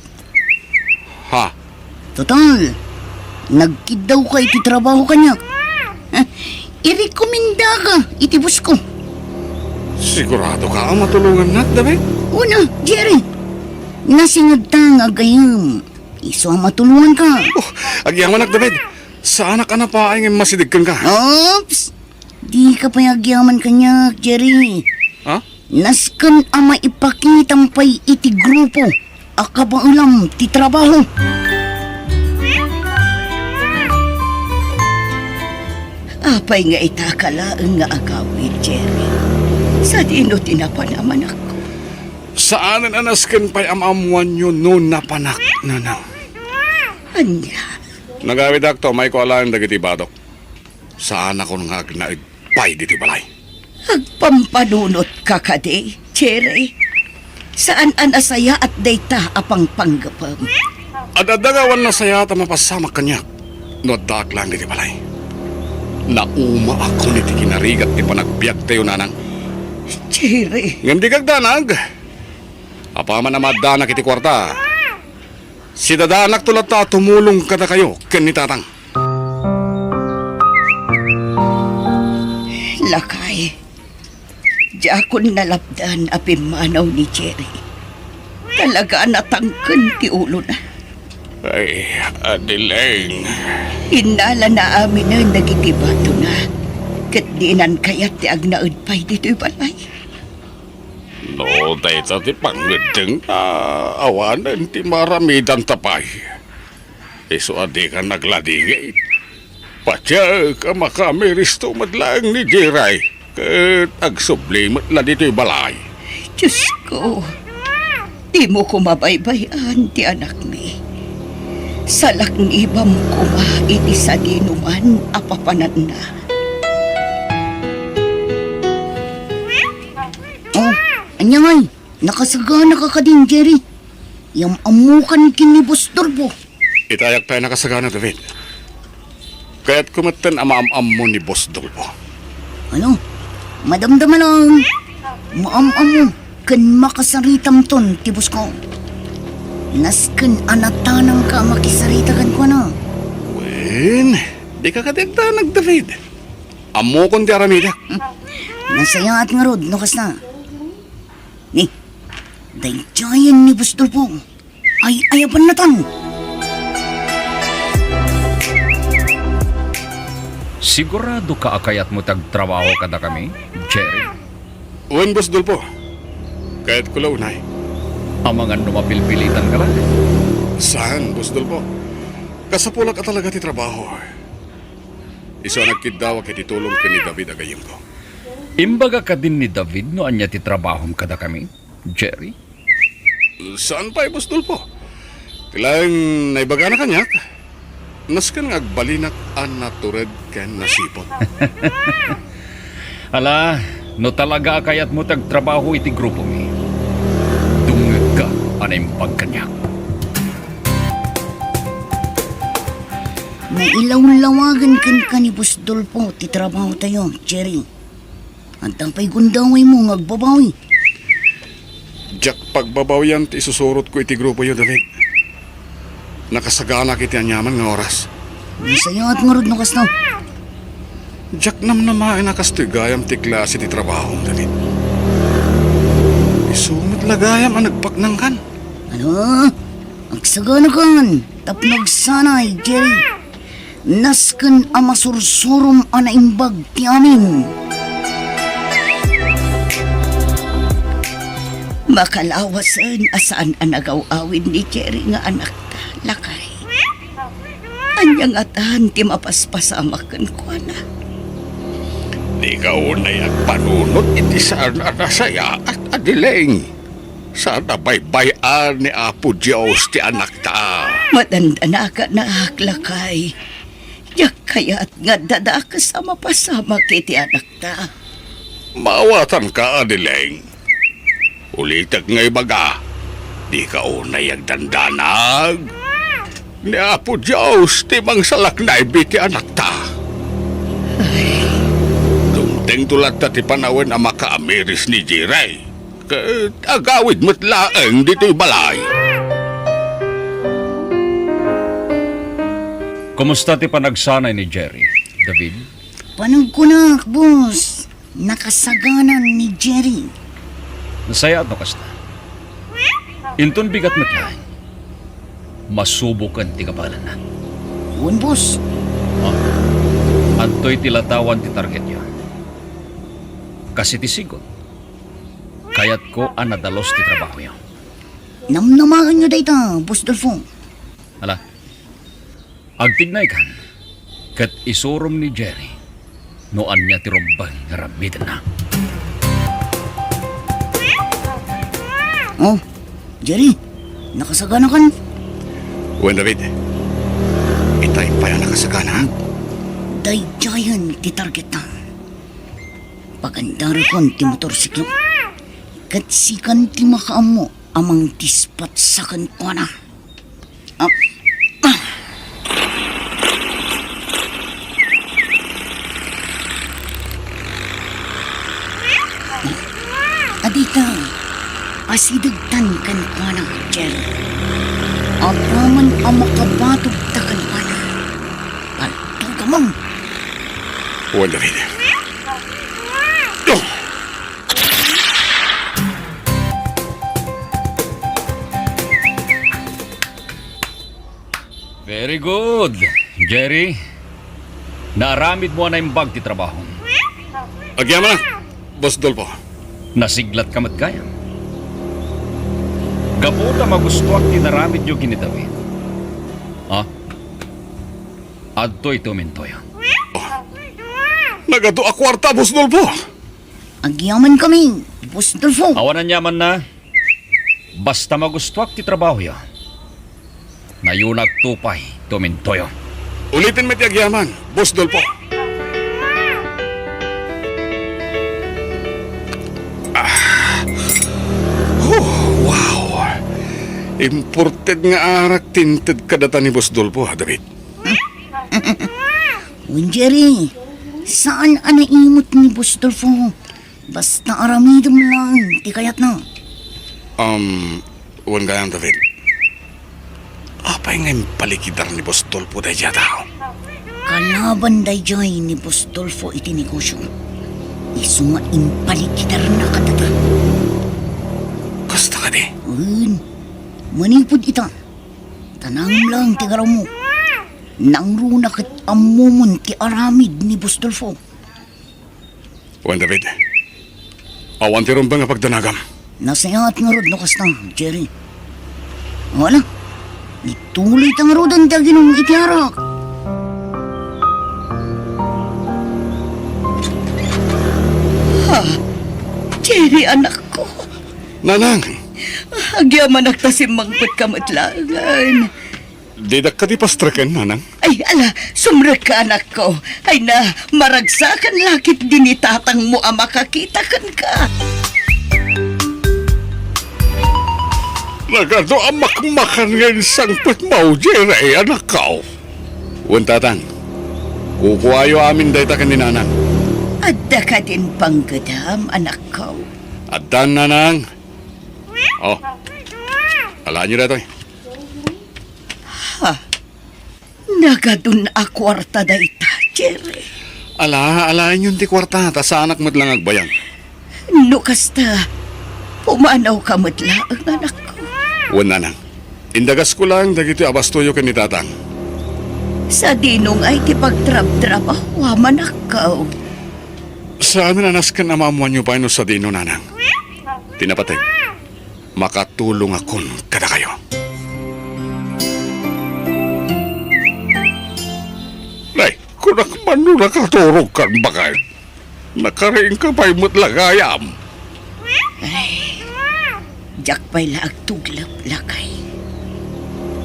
Ha? Total, nagkiddawka iti trabaho kaniak. Eh, irekomendaka iti bosko. Siguradoka a matulongannak, David? Una, Jerry. Nasingedta nga agayem. Isu a matulonganka. Oh, agyamanak, David. Saanak a napaay nga immasideg kenka. Oops! Dika pay agyaman kaniak, Jerry. Ha? Nasken a maipakitam pay iti grupo a kabaelam ti trabaho. Apay nga itaka laeng nga agawid, Jerry? Sadino ti napanamanakko? Saanen a nasken pay a maammoanyo no napanak, nanang. Ania? Nagawidakto, umayko alaen dagiti badok. Saanakon nga agnaed pay ditoy balay. Agpampanunotka kadi, Jerry? Saan a nasayaat dayta a pangpanggepem. Ad-adda nga awan nasayaat a mapasamak kaniak no addaak laeng ditoy balay. Naumaakon iti kinarigat ti panagbiagtayo, nanang. Jerry. Ngem dika agdanag. Apaman a maaddanak iti kuarta, sidadaanakto latta a tumulong kadakayo ken ni Tatang. Diakon nalapdan a pimmanaw ni Jerry. Talaga a natangken ti ulona. Ay, Adeleng. Innalana aminen dagiti batona, ket dinan kayat ti agnaed pay ditoy balay. No, dayta ti pangngeddengna, awanen ti maaramidanta pay. Isu a dikan nagladingit. Patiek a makaamiristo met laeng ni Jerry, ket agsubli met la ditoy balay. Diosko, dimo koma baybay-an ti anakmi. Salaknibam koma iti sadinoman a papananna. Oh, ania ngay? Nakasaganaka kadin, Jerry? Yam-ammokan ken ni Boss Dolfo. Itayak pay a nakasagana, David. Kayatko metten a maam-ammo ni Boss Dolfo. Ano? Madamdama lang. Maam-ammo ken makasaritamton ti boss ko. Nasken a natanangka a makisarita kenkuana. Wen, dika kadi agdanag, David. Ammokon ti aramidek. Nasayaat ngarud no kasta. Ni, daydiayen ni Boss Dolfo. Ay-ayabannatan. Siguradoka a kayatmo ti agtrabaho kadakami, Jerry? Wen, Boss Dolfo. Kayatko la unay. Amangan no mapilpilitanka la? Saan, Boss Dolfo. Kasapulak a talaga ti trabaho. Isu a nagkiddawak iti tulong ken ni David a gayyemko. Imbaga kadin ni David no ania ti trabahom kadakami, Jerry? Saan pay, Boss Dolfo. Ti laeng naibagana kaniak, nasken nga agbalinak a natured ken nasiput. Ala, no talaga a kayatmo ti agtrabaho iti grupomi, dumngegka a naimbag kaniak. Nailawlawagen kenka ni Boss Dolfo ti trabahotayo, Jerry. Adda pay gundawaymo nga agbabawi. Diak pagbabawian ti isusurotko iti grupoyo, David. Nakasaganak iti aniaman nga oras. Nasayaat ngarud no kasta. Diak namnamaen a kastoy gayam ti klase ti trabahom, David. Isu met la gayam a nagpaknangkan. Ano? Agsaganakan tapno agsanay, Jerry. Nasken a masursurom a naimbag ti amin. Makalawasen a saan a nagaw-awid ni Jerry nga anakta, lakay. Ania ngatan ti mapaspasamak kenkuana? Dika unay agpanunot iti saan a nasayaat, Adeleng. Saan a baybay-an ni Apo Dios ti anakta. Madandanakanak, lakay. Diak kayat nga adda dakes a mapasamak iti anakta. Maawatanka, Adeleng. Ulitek nga ibaga, dika unay agdandanag. Ni Apo Dios ti mangsalaknaybi ti anakta. Ay. Dumtengto latta ti panawen a makaamiris ni Jerry. Ket agawid met laeng ditoy balay. Kumusta ti panagsanay ni Jerry, David? Panagkunak, boss. Nakasaganan ni Jerry. Nasayaat no kasta. Inton bigat met laeng, masuboken ti kabaelanna. Wen, boss. Ah, adtoy ti latawan ti targetyo. Kas iti sigud, kayatko a nadalos ti trabahoyo. Namnamaenyo dayta, Boss Dolfo. Ala, agtignaykan, ket isurom ni Jerry no ania ti rumbeng nga aramidenna. Oh, Jerry, nakasaganakan? Wen, David. Itay pay a nakasagana. Daydiayen ti targetta. Pagandarekon ti motorsiklo. Ket sikan ti makaammo a mangdispatsa kenkuana. Ah, ah. Adita, asidegtan kenkuana, Jerry. Apaman a makabatogta kenkuana, paltugamon. Wen, David. Oh! Very good, Jerry. Naaramidmo a naimbag ti trabahom. Agyamanak, Boss Dolfo. Nasiglatka met gayam. Gapu ta magustuak ti inaramidyo ken ni David. Ha? Adtoy tumintoyo. Oh. Nagadu a kuarta, Boss Dolfo. Agyamankami, Boss Dolfo. Awan aniamanna. Basta magustuak ti trabahoyo. Nayunakto pay tumintoyo. Uliten met ti agyaman, Boss Dolfo. Ah. Oh, wow. Imported nga arak ti inted kadata ni Boss Dolfo, ha, David? Wen, Jerry, saan a naimut ni Boss Dolfo. Basta aramidem laeng ti kayatna. Um, wen gayam, David. Apay nga impalikidar ni Boss Dolfo daydiay a tao? Kalaban daydiay ni Boss Dolfo iti negosio. Isu nga impalikidarna kadata. Kasta kadi? Wen, manipud ita, tanangem laeng ti garawmo. Nangruna ket ammomon ti aramid ni Boss Dolfo. Wen, David, awan ti rumbeng a pagdanagam. Nasayaat ngarud no kasta, Jerry. Wala. Ituloyta ngaruden ti aginum iti arak. Ha? Jerry, anakko. Nanang. Agyamanak ta simmangpetka met laengen. Didak kadi pastreken, nanang? Ay, ala, sumrekka, anakko. Ay na, maragsakan la ketdi ni tatangmo a makakita kenka. Nagadu a makmakan nga insangpetmo, Jerry, anakko. Wen, tatang. Kukuayo amin dayta ken ni nanang. Adda kadin panggedam, anakko? Addan, nanang. Oh. Alaenyo daytoy. Ha? Nagadun a kuarta dayta, Jerry. Ala, alaenyon ti kuarta, ta saanak met la nga agbayag. No kasta, pumanawka met laeng, anakko. Wen, nanang. Indagasko laeng dagitoy a bastoyo ken ni tatang. Sadino ngay ti pagtrabtrabahoam, anakko? Saanen a nasken a maammoanyo pay no sadino, nanang. Ti napateg. Makatulongakon kadakayo. Nay, kunak man no nakaturogkan, baket. Nakariingka pay met la gayam. Ay, diak pay la agtuglep, lakay.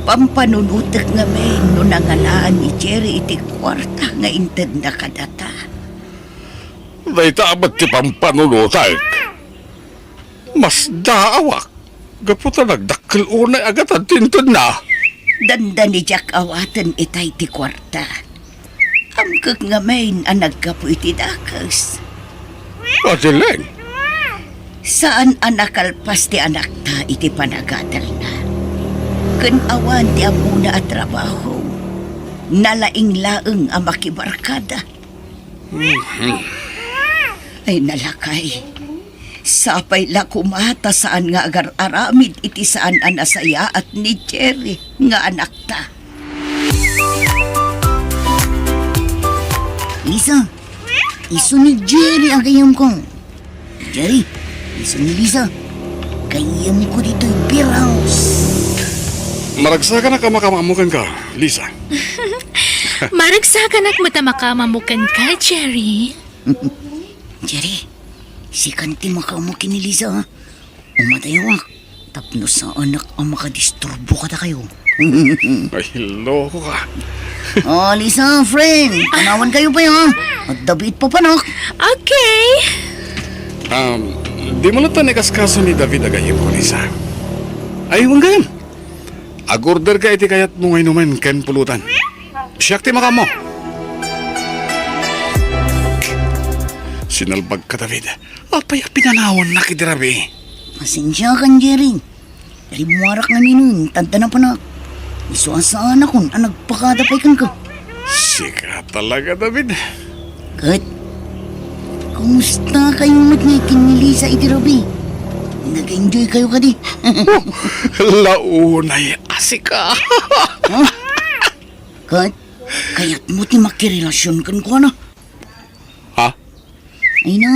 Pampanunotek ngamin no nangalaan ni Jerry iti kuarta nga intedna kadata. Dayta met ti pampanunotek. Masdaawak gapu ta nagdakkel unay a gatad ti intedna. Dandani diak awaten itay ti kuarta. Amkek ngamin a naggapu iti dakes. Adeleng. Saan a nakalpas ti anakta iti panagatelna. Ken awan ti ammona a trabaho. Nalaing laeng a makibarkada. Mhm. Ay, nalakay. Sapay la koma ta saan nga agar-aramid iti saan a nasayaat ni Jerry nga anakta. Lisa, isu ni Jerry a gayyemko. Jerry, isu ni Lisa. Gayyemko ditoy beer house. Maragsakanak a makaammo kenka, Lisa. Maragsakanak met a makaammo kenka, Jerry. Jerry, sikan ti makaammo ken ni Lisa, ha? Umadayawak tapno saanak a makadisturbo kadakayo. Ay, loko ka. Oh, Lisa, friend, panawankayo pay, ha? Adda biit papanak. Okay. Um, dimo latta ikaskaso ni David a gayyemko, Lisa. Ay, wen gayam. Agorderka iti kayatmo nga inumen ken pulutan. Siak ti makaammo. Sinalbagka, David. Apay a pinanawannak idi rabii? Pasensiakan, Jerry. Rimmuarak ngaminen, ta adda napanak. Isu a saanakon a nagpakada pay kenka. Sika talaga, David. Ket, kumustakayo met ngay ken ni Lisa idi rabii? Nag-enjoykayo kadi? Launay a sika. Huh? Ket, kayatmo ti makirelasion kenkuana? Ha? Ay na,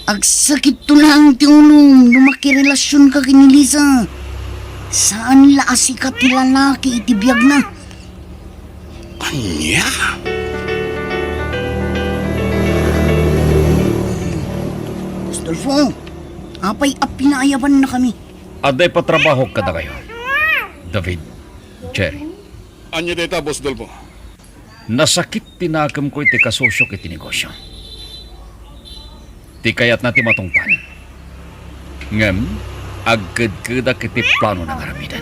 agsakitto laeng ti ulom no makirelasionka ken ni Lisa. Saan la a sika ti lalaki iti biagna. Ania? Boss Dolfo, apay a pinaayabannakami? Adda ipatrabahok kadakayo, David, Jerry. Ania dayta, Boss Dolfo? Nasakit ti nakemko iti kasosok iti negosio. Ti kayatna ti matungpal. Ngem, agkedkedak iti planona nga aramiden.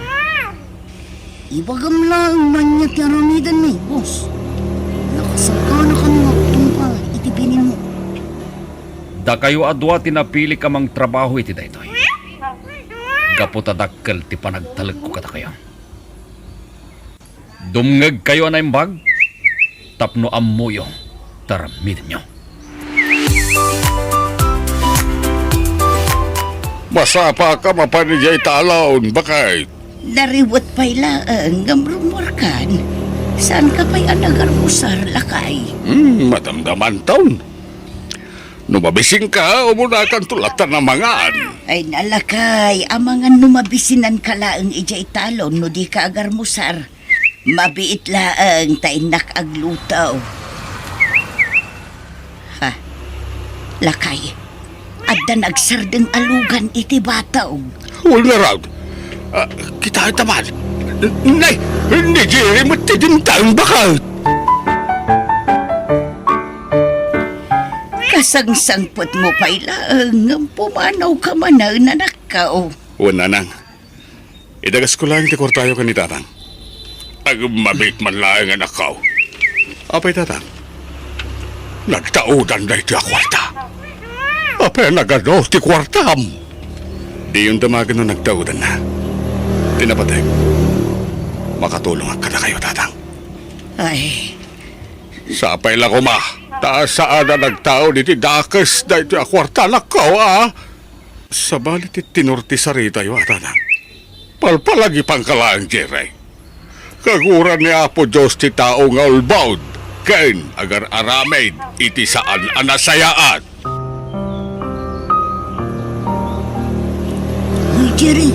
Ibagam laeng no ania ti aramidenmi, boss. Nakasaganakan nga agtungpal iti binilmo. Dakayo a dua ti napilik a mangtrabaho iti daytoy. Gapu ta dakkel ti panagtalekko kadakayo. Dumngegkayo a naimbag tapno ammoyo ti aramidenyo. Masapaka mapan idiay talon, baket. Nariwet pay laeng ngem rummuarkan. Saanka pay a nagarmusar, lakay? Hmm, madamdamanton. No mabisinka, umunakanto latta a mangan. Ay, lakay, amangan no mabisinanka laeng idiay talon no dika agarmusar. Mabiit laeng ta innak agluto. Ha? Lakay, adda nagsardeng a lugan iti batog. Wen ngarud. Ah, kitaenta man. Nay, ni Jerry met ti dimteng, baket. Kasangsangpetmo pay laeng ngem pumanawka manen, anakko. Wen, nanang. Idagasko laeng ti kuartayo ken ni tatang. Ngem mabiit man laeng, anakko. Apay, tatang? Nagtaodan daytoy a kuarta. Apay, nagano ti kuartam? Diyon damagen no nagtaodanna. Ti napateg, makatulongak kadakayo, tatang. Ay. Sapay la koma, ta saan a nagtaod iti dakes daytoy a kuarta, anakko, a? Sabali ti tinur ti saritayo a, tatang. Palpalagipanka laeng, Jerry. Kaguran ni Apo Dios ti tao nga ulbod ken agar-aramid iti saan a nasayaat. Ay, Jerry,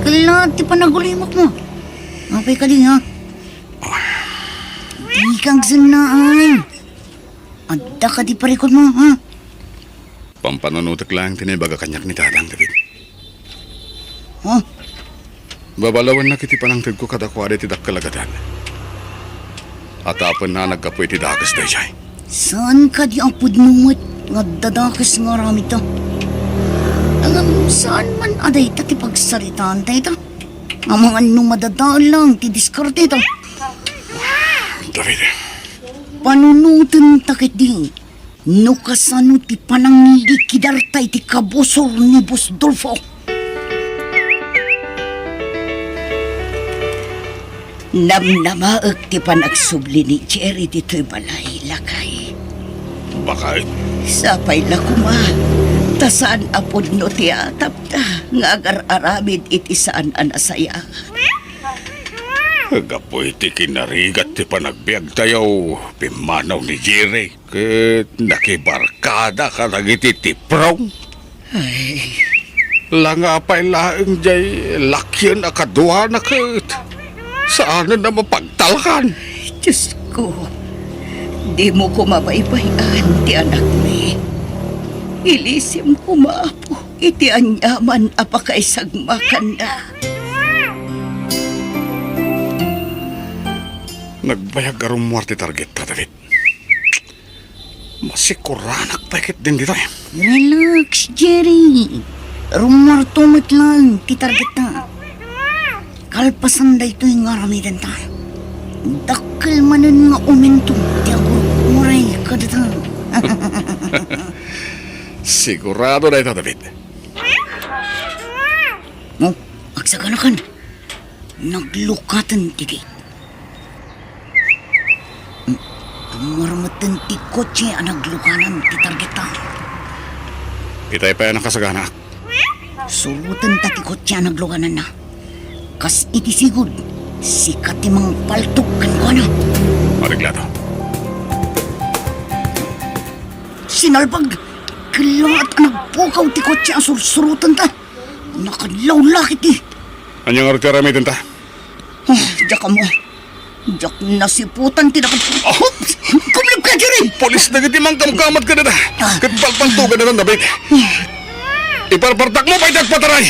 kala ti panagulimokmo. Apay kadi, ha? Dika agsennaay. Adda kadi parikutmo, ha? Pampanunotek laeng ti naibaga kaniak ni tatang, David. Ha? Babalawennak iti panangtedko kadakuada iti dakkel a gadan. Atapenna a naggapu iti dakes daydiay. Saan kadi a pudno met nga adda dakes nga aramidta? Ngem saan man a dayta ti pagsaritaan dayta? Amangan no madadael lang ti diskarteta. David. Panunotenta ketdi no kasano ti pananglikidar ta iti kabusor ni Boss Dolfo. Namnamaek ti panagsubli ni Jerry ditoy balay, lakay. Baket? Sapay la koma, ta saan a pudno ti atapda nga agar-aramid iti saan a nasayaat. Gapu iti kinarigat ti panagbiagtayo, pimmanaw ni Jerry ket nakibarkada kadagiti tiprong. Ay. Langa pay laeng diay lakien a kaduana ket saanen a mapagtalkan. Diosko, dimo koma baybay-an ti anakmi. Ilisim koma, Apo, iti aniaman a pakaisagmakanna. Nagbayag a rummuar ti targetta, David. Masikuranak pay ketdin ditoy. Relax, Jerry. Rummuarto met laeng ti targetta. Kalpasan daytoy nga aramidenta, dakkel manen nga umento ti agur-uray kadata. Sigurado dayta, David. Oh, agsaganakan. Naglukaten ti gate. Rummuar metten ti kotse a naglukanan ti targetta. Itay pay a nakasaganaak. Surotenta ti kotse a naglukananna. Kas iti sigud, Sika ti mangpaltog kenkuana. Areglado. Sinalbag, kellaat a nagpukaw ti kotse a sursurotenta. Nakadlawlaki ti. Ania ngarud ti aramidenta? Ah, diak ammo. Diak nasiputan ti nakad-, oh! Kumleb ka, Jerry! Pulis dagiti mangkamkamad kadada. Ah. Ket palpaltogan na nabit. Iparpartakmo pay ti agpataray!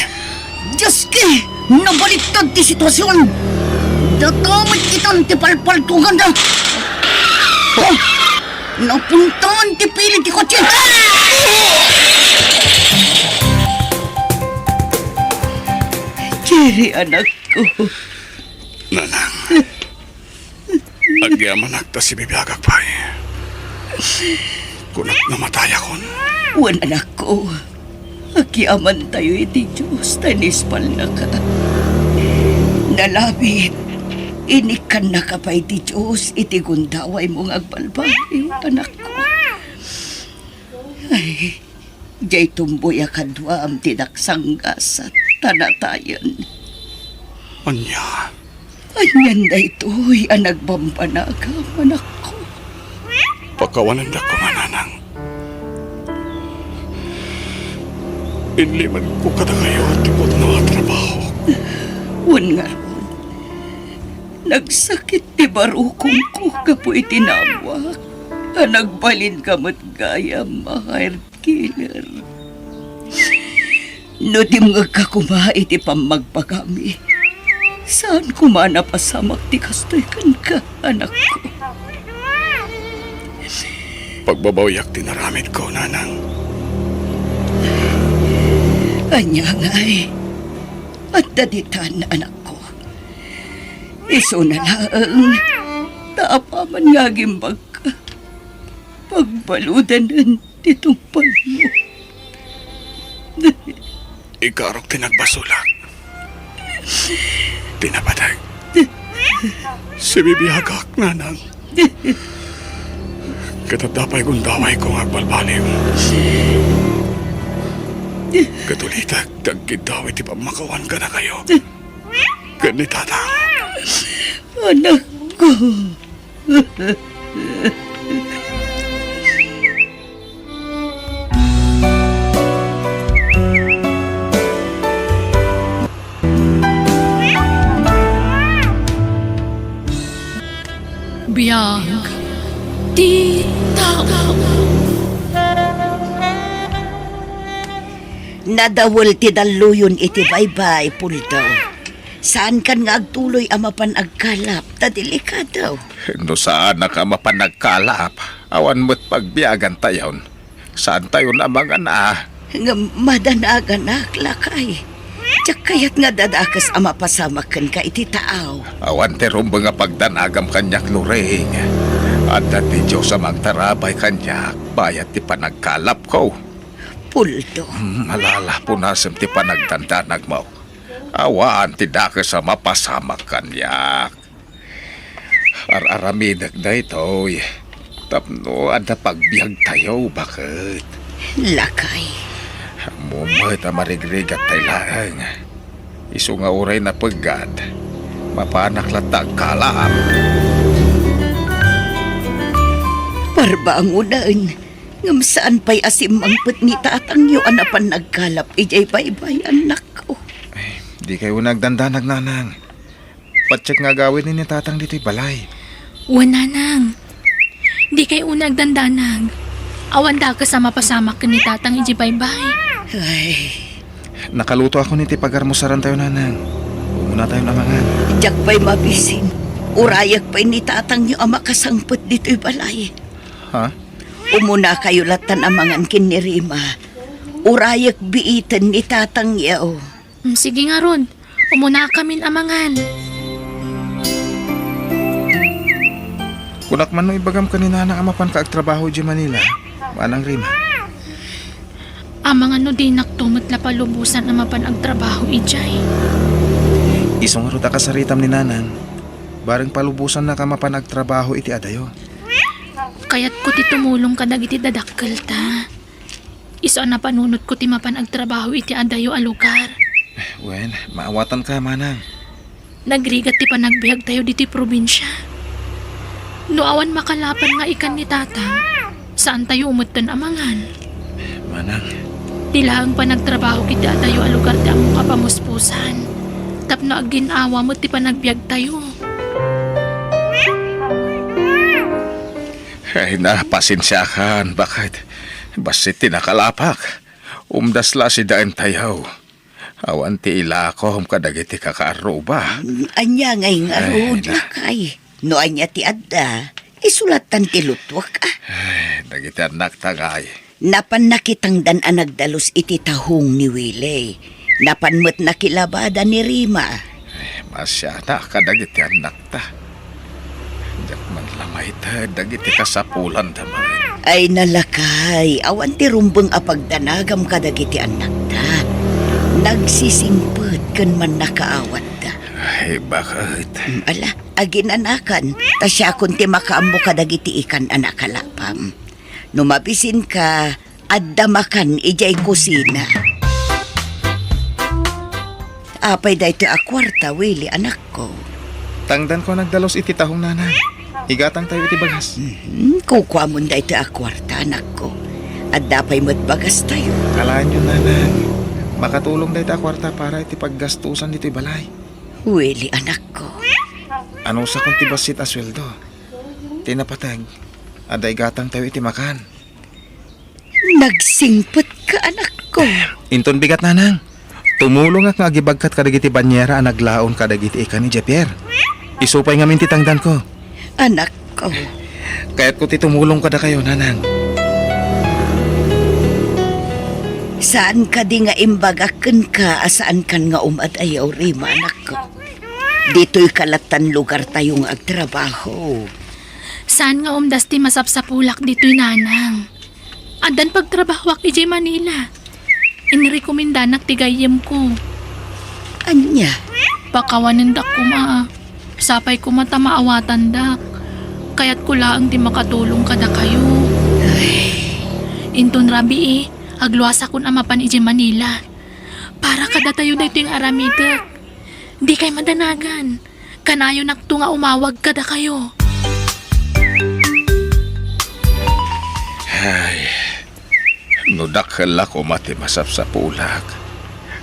Dios ki! Nabaliktad ti sitwasion! Data met itan ti palpaltoganda! Oh! Napuntahan ti pili ti kotse! Jerry, anakko. Nanang, agyamanak ta sibibiagak pay. Kunak namatayakon. Wen, anakko, agyamantayo iti Dios ta inispalnaka. Nalabit, inikkannaka pay ti Dios iti gundawaymo nga agbalbaliw, anakko. Ay, diay tumboy a kaduam ti nagsanggasat ta natayen. Ania? Anian daytoy a nagbambanagam, anakko? Pakawanendak koma, nanang. Inlimedko kadakayo ti pudno a trabaho. Wen ngarud, nagsakit ti barukongko gapu iti nawak a nagbalinka met gayam a hired killer. No dimngegka koma iti pammagpagami, saan koma a napasamak ti kastoy kenka, anakko. Pagbabawiak ti naramidko, nanang. Ania ngay? Adda ditan, anakko. Isuna laeng ta apaman nga agimbagka, pagbaludanen ti tungpalmo. Ikarok ti nagbasolak. Ti napateg. Sibibiagak, nanang. Ket adda pay gundawayko nga agbalbaliw. Ket ulitek ti agkiddaw iti pammakawan kadakayo ken ni Tatang. Anakko. Biag ti tao. Nadawel ti dalluyon iti baybay, Puldo. Saankan nga agtuloy a mapan agkalap, ta delikado. No saanak a mapan agkalap, awan met pagbiagantayon. Saantayon a mangana. Ngem madanaganak, lakay. Diak kayat nga dadakes a mapasamak kenka iti taaw. Awan ti rumbeng a pagdanagam kaniak, Loring. Adda ti Dios a mangtarabay kaniak bayat ti panagkalapko. Puldo. Hmm, malalapunasem ti panagdandanagmo. Awan ti dakes a mapasamak kaniak. Ar-aramidek daytoy tapno adda pagbiagtayo, baket. Lakay. Ammom met a marigrigattay laeng. Isu nga uray napeggad, mapanak latta agkalap. Parbangonen, ngem saan pay a simmangpet ni tatangyo a napan nagkalap idiay baybay, annakko. Ay, dikay unay agdandanag, nanang. Patsek nga agawidna ni tatang ditoy balay. Wen, nanang. Dikay unay agdandanag. Awan dakes a mapasamak ken ni tatang idiay baybay. Ay. Nakalutoakon iti pagarmusarantayo, nanang. Umunatayon a mangan. Diak pay mabisin. Urayek pay ni tatangyo a makasangpet ditoy balay. Ha? Umunakayo lattan a mangan ken ni Rima. Urayek biiten ni tatangyo. Mm, sige ngarud. Umunakamin a mangan. Kunak man no ibagam ken ni nanang a mapanka agtrabaho idiay Manila, Manang Rima. Amangan no dinakto met la palubosan a mapan agtrabaho idiay. Isu ngarud a kasaritam ni nanang, bareng palubosannak a mapan agtrabaho iti adayo. Kayatko ti tumulong kadagiti dadakkelta. Isu a napanunotko ti mapan agtrabaho iti adayo a lugar. Wen, maawatanka, manang. Nagrigat ti panagbiagtayo ditoy probinsia. No awan makalapan nga ikan ni Tatang, saantayo metten a mangan. Manang. Ti laeng panagtrabaho iti adayo a lugar ti ammok a pamuspusan. Tapno aggin-awa met ti panagbiagtayo. Ay na, pasensiakan, baket. Bassit ti nakalapak. Umdas la sidaentayo. Awan ti ilakom kadagiti kakaarruba. Ania ngay ngarud, lakay? No ania ti adda, isulattan ti lutuak, a. Ay, dagiti annakta ngay. Napan nakitangdan a nagdalus iti tahong ni Willie. Napan met nakilabada ni Rima. Ay, masiana kadagiti annakta. Diak man la maited dagiti kasapulanda man. Ay, lakay, awan ti rumbeng a pagdanagam kadagiti annakta. Nagsisingpet ken mannakaawatda. Ay, baket. Mm, ala, aginanakan, ta siakon ti makaammo kadagiti ikan a nakalapam. No mabisinka, adda makan idiay kusina. Apay daytoy a kuarta, Willie, anakko? Tangdanko a nagdalus iti tahong, nanang. Igatangtayo iti bagas. Mhm, kukuamon daytoy a kuarta, anakko. Adda pay met bagastayo. Alaenyo, nanang. Makatulong daytoy a kuarta para iti paggastusan ditoy balay. Willie, anakko. Anusakon ti bassit a sueldo. Ti napateg, adda igatangtayo iti makan. Nagsingpetka, anakko. Inton bigat, nanang. Tumulongak nga agibagkat kadagiti banyera a naglaon kadagiti ikan ni Javier. Isu pay ngamin ti tangdanko. Anakko. Kayatko ti tumulong kadakayo, nanang. Saan kadi nga imbagak kenka a saankan nga umadayaw, Rima, anakko? Ditoyka lattan lugartayo nga agtrabaho. Saan nga umdas ti masapsapulak ditoy, nanang. Addan pagtrabahoak idiay Manila. Inrekomendanak ti gayyemko. Ania? Pakawanendak koma. Sapay koma ta maawatandak. Kayatko laeng ti makatulong kadakayo. Ay. Inton rabii, agluasakon a mapan idiay Manila. Para kadatayo daytoy nga aramidek. Dikay madanagan. Kanayonakto nga umawag kadakayo. Ay, no dakkel la koma ti masapsapulak,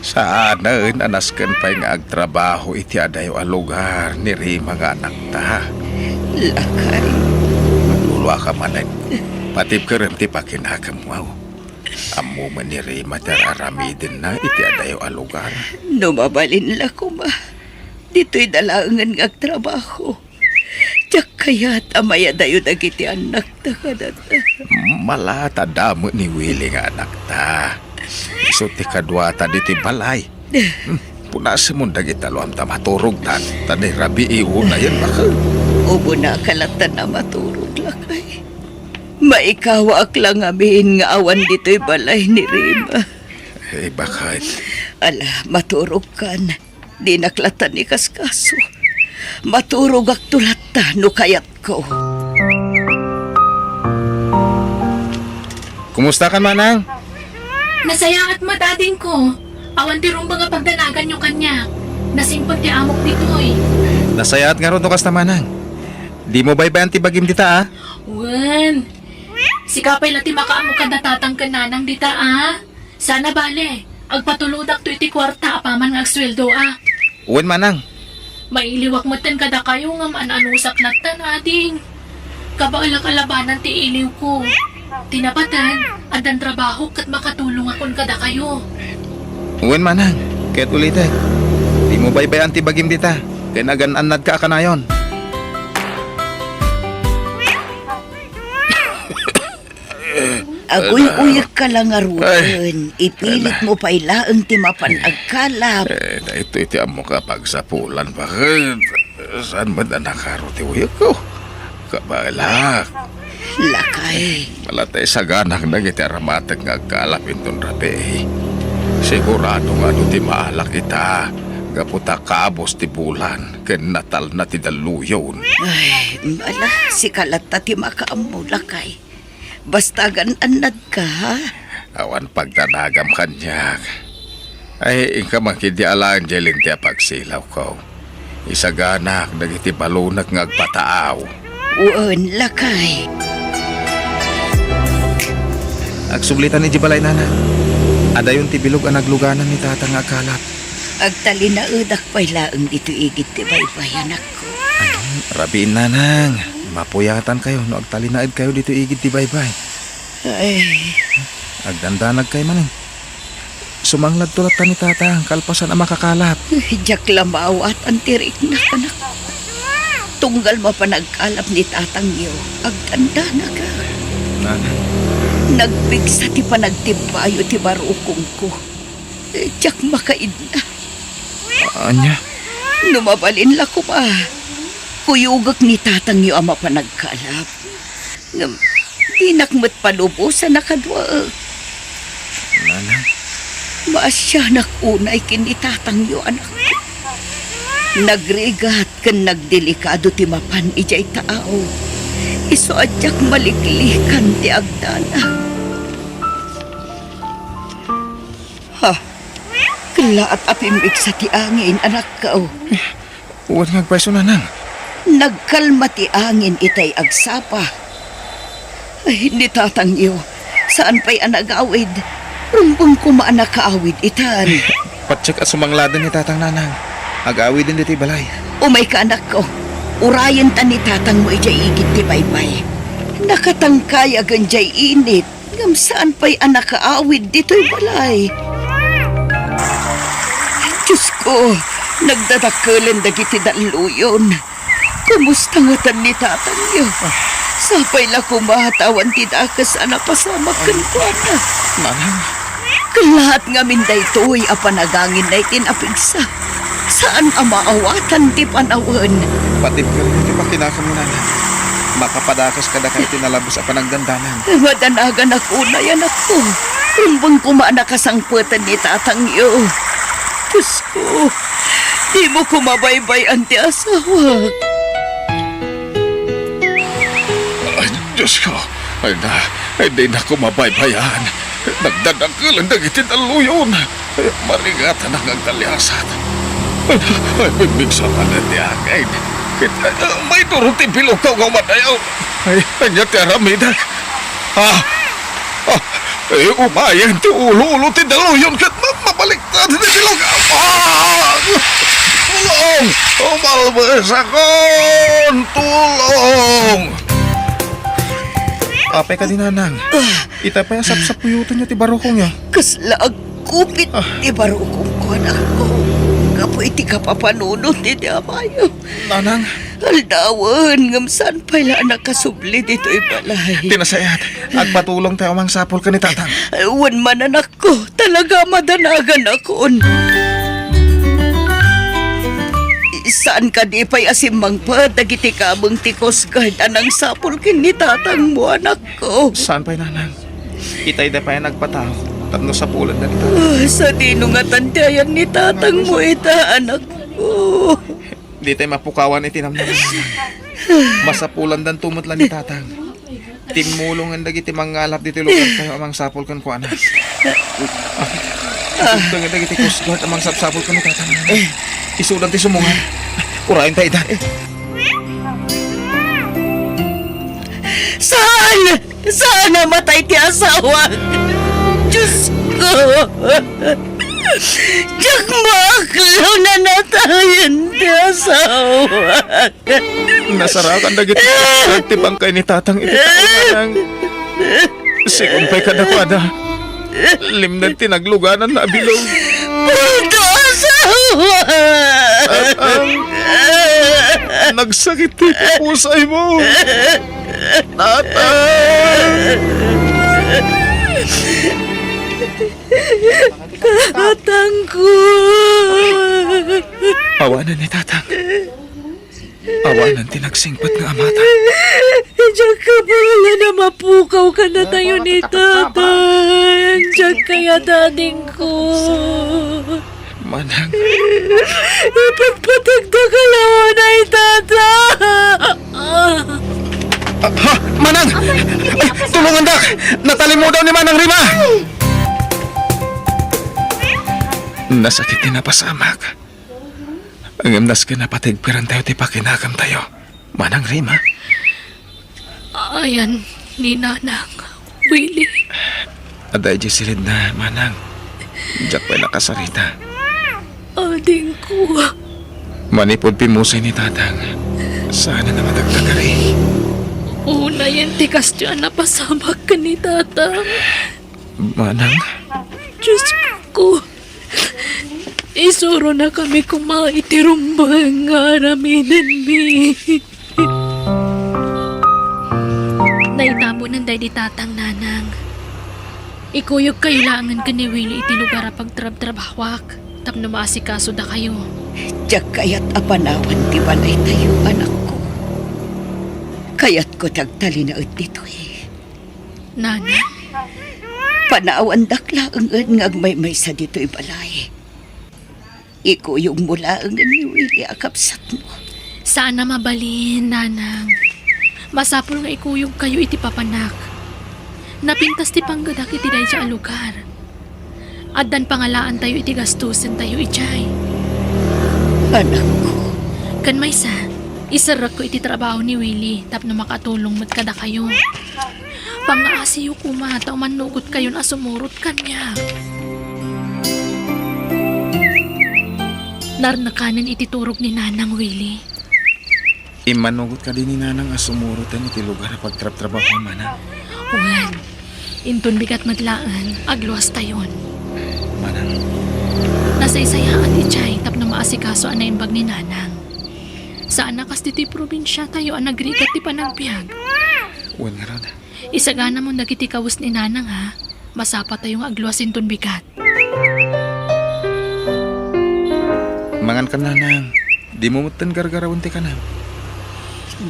saanen a nasken pay nga agtrabaho iti adayo a lugar ni Rima nga anakta. Lakay. Magluluaka manen. Patibkerem ti pakinakemmo. Ammo met ni Rima ti ar-aramidenna iti adayo a lugar. No mabalin la koma, ditoy da laengen nga agtrabaho. Diak kayat a mayadayo dagiti annakta kadata. Malata da met ni Willie nga anakta. Isu ti kaduata ditoy balay. Hmm, punasemon dagiti aluam ta maturogtan, ta ni rabii unayen baket. Umuna ka latta a maturog, lakay. Maikawaak la ngamin nga awan ditoy balay ni Rima. Eh, baket? Ala, maturogkan. Dinak latta ikaskaso. Maturogakto latta no kayatko. Kumustakan, manang? Nasayaat met, adingko. Awan ti rumbeng a pagdanaganyo kaniak. Nasingpet ti amok ditoy. Nasayaat ngarud no kasta, manang. Dimo baybay-an ti bagim dita, a? Wen. Sika pay la ti makaammo kada tatang ken nanang dita, a? Saan a bale, agpatulodakto iti kuarta apaman nga agsueldo, a. Wen, manang. Mailiwak metten kadakayo ngem an-anusak lattan, ading. Kabaelak a labanan ti iliwko. Ti napateg, addan trabahok ket makatulongakon kadakayo. Wen, manang, ket ulitek. Dimo baybay-an ti bagim dita, ken agan-annadka a kanayon. Aguy-uyekka la ngaruden, ipilitmo pay laeng ti mapan agkalap. Eh, daytoy ti ammok a pagsapulan, baket. Saan met a nakaro ti uyekko? Kabaelak. Lakay. Malatay saganak dagiti aramatek nga agkalap inton rabii. Sigurado nga adu ti maalak ita, gapu ta kabus ti bulan, ken natalna ti dalluyon. Ay, ala, sika latta ti makaammo, lakay. Basta agan-annadka, ha? Awan pagdanagam kaniak. Ay, inka man ketdi alaen diay linteg a pagsilawko. Isaganak dagiti balonek nga agpataaw. Wen, lakay. Agsublitan idiay balay, Nanang. Adayon ti bilog a nagluganan ni Tatang nga agkalap. Agtalinaedak pay laeng ditoy igid ti baybay, anakko. Ay, rabiin, Nanang. Mapuyatankayo no agtalinaedkayo ditoy igid ti baybay. Ay. Agdandanagkay manen. Sumangladto latta ni Tatang kalpasan a makakalap. Diak la maawatan ti riknak, anak. Tunggal mapan agkalap ni Tatangyo, agdandanaka. Nanang. Nagpigsa ti panagtibbayo ti barukongko. Diak makaidna. Ania? No mabalin la koma, kuyogek ni Tatangyo a mapan agkalap. Ngem dinak met palubosan a kaduaek. Nanang. Maasianak unay ken ni Tatangyo, anak. Nagrigat ken nagdelikado ti mapan idiay taaw. Isu a diak maliklikan ti agdanag. Ha? Kellaat a pimmigsa ti angin, anakko. Wen nga agpayso, Nanang. Nagkalma ti angin itay agsapa. Ay, ni Tatangyo, saan pay a nagawid. Rumbeng koma a nakaawid itan. Patiek a sumangladen ni Tatang, Nanang. Agawiden ditoy balay. Umayka, anakko. Urayenta ni Tatangmo idiay igid ti baybay. Nakatangkayagen diay init. Ngem saan pay a nakaawid ditoy balay. Diosko, nagdadakkelen dagiti dalluyon. Kumusta ngatan ni Tatangyo? Sapay la koma ta awan ti dakes a napasamak kenkuana. Nanang. Kellaat ngamin daytoy a panaganginna iti napigsa. Saan a maawatan ti panawen. Patibkermo ti pakinakemmi, Nanang. Makapadakes kadaka iti nalabes a panagdandanag. Madanaganak unay, anakko. Rumbeng koma a nakasangpeten ni Tatangyo. Diosko, dimo koma baybay-an ti asawak. Ay, Diosko, ay na, ay, dinak koma baybay-an. Nagdadakkelen dagiti dalluyon. Ay, marigatan nga agtaliasat. Ay, ay, pimmigsa manen ti angin. Ket, ay, maiduro ti bilogko nga umadayaw. Ay, ania ti aramidek? Ah! Ah! Eh, umayen ti ulo-ulo ti dalluyon ket ma-, mabaliktad ti bilog. Ah! Tulong! Umalbesakon! Tulong! Apay kadi, Nanang? Ita pay a sapsapuyotenyo ti barukongyo. Kasla agkupit Ah. ti barukongko, anakko. Gapu iti kapapanunot iti amayo. Nanang. Aldawen, ngem saan pay la a nakasubli ditoy balay. Ti nasayaat, agpatulongtayo a mangsapul ken ni Tatang. Wen man, anakko, talaga a madanaganakon. Saan kadi pay a simmangpet dagiti kabeng ti Coast Guard a nangsapul ken ni Tatangmo, anakko? Saan pay, Nanang. Itayda pay a nagpataaw tapno sapulanda ni Tatang. Ah, sadino ngatan ti ayan ni Tatangmo ita, anakko? Ditay mapukawan iti namnama. Masapulandanto met la ni Tatang. Timmulongen dagiti mangngalap ditoy lugartayo a mangsapul kenkuana. Ah, isugdangen dagiti Coast Guard a mangsapsapul ken ni Tatang. Isudan ti sumungan. Urayentayo ida. Saan? Saan a matay ti asawak? Diosko! Diak maaklo a natayen ti asawak. Nasarakan dagiti ti bangkay ni Tatang iti tao, Nanang. Sigun pay kadakuada, limned ti naglugananna a bilog. Pudno a asawa! Tatang, nagsakit ti pusaymo. Tatang! Tatangko! Awanen ni Tatang. Awanen ti nagsingpet nga amata. Diak kabaelan a mapukaw kadatayo ni Tatang. Diak kayat, adingko. Manang. Ipatpatagda ka lawan ay, Tata. Ah, ha? Manang! Ay, tulungandak! Natalimudaw ni Manang Rima! Nasakit ti napasamak. Ngem nasken a patigpirantayo ti pakinagantayo, Manang Rima. Ayan ni Nanang, Willie. Adda idiay silidna, Manang. Diak pay nakasarita. Adingko. Manipud pimmusay ni Tatang, saan a madagdagari. Unayen ti kasdiay a napasamak ken ni Tatang. Manang? Diosko, isuronakami koma iti rumbeng nga aramidenmi. Naitaponen daydi Tatang, Nanang. Ikuyogkayo laengen ken ni Willie iti lugar a pagtrabtrabahuak tapno maasikaso dakayo. Diak kayat a panawan ti balaytayo, anakko. Kayatko ti agtalinaed ditoy. Nanang? Panawandak laengen nga agmaymaysa ditoy balay. Ikuyogmo laengen ni Willie a kabsatmo. Saan a mabalin, Nanang. Masapul nga ikuyogkayo iti papanak. Napintas ti panggedak iti daydiay a lugar. Addan pangalaantayo iti gastusentayo idiay. Anakko. Ken maysa, iserrekko iti trabaho ni Willie tapno makatulong met kadakayo. Pangngaasiyo koma ta umannugotkayon a sumurot kaniak. Narnekanen iti turog ni Nanang, Willie. Immanugot kadi ni Nanang a sumuroten iti lugar a pagtrabtrabahuam, Manang? Wen, inton bigat met laeng, agluastayon. Manang. Nasaysayaat idiay tapno maasikaso a naimbag ni Nanang. Saan a kas ditoy probinsiatayo a nagrigat ti panagbiag. Wen ngarud. Isaganamon dagiti kawes ni Nanang, ha? Masapatayo nga agluas inton bigat. Mangan ka, Nanang. Dimo metten gargarawen ti kanem.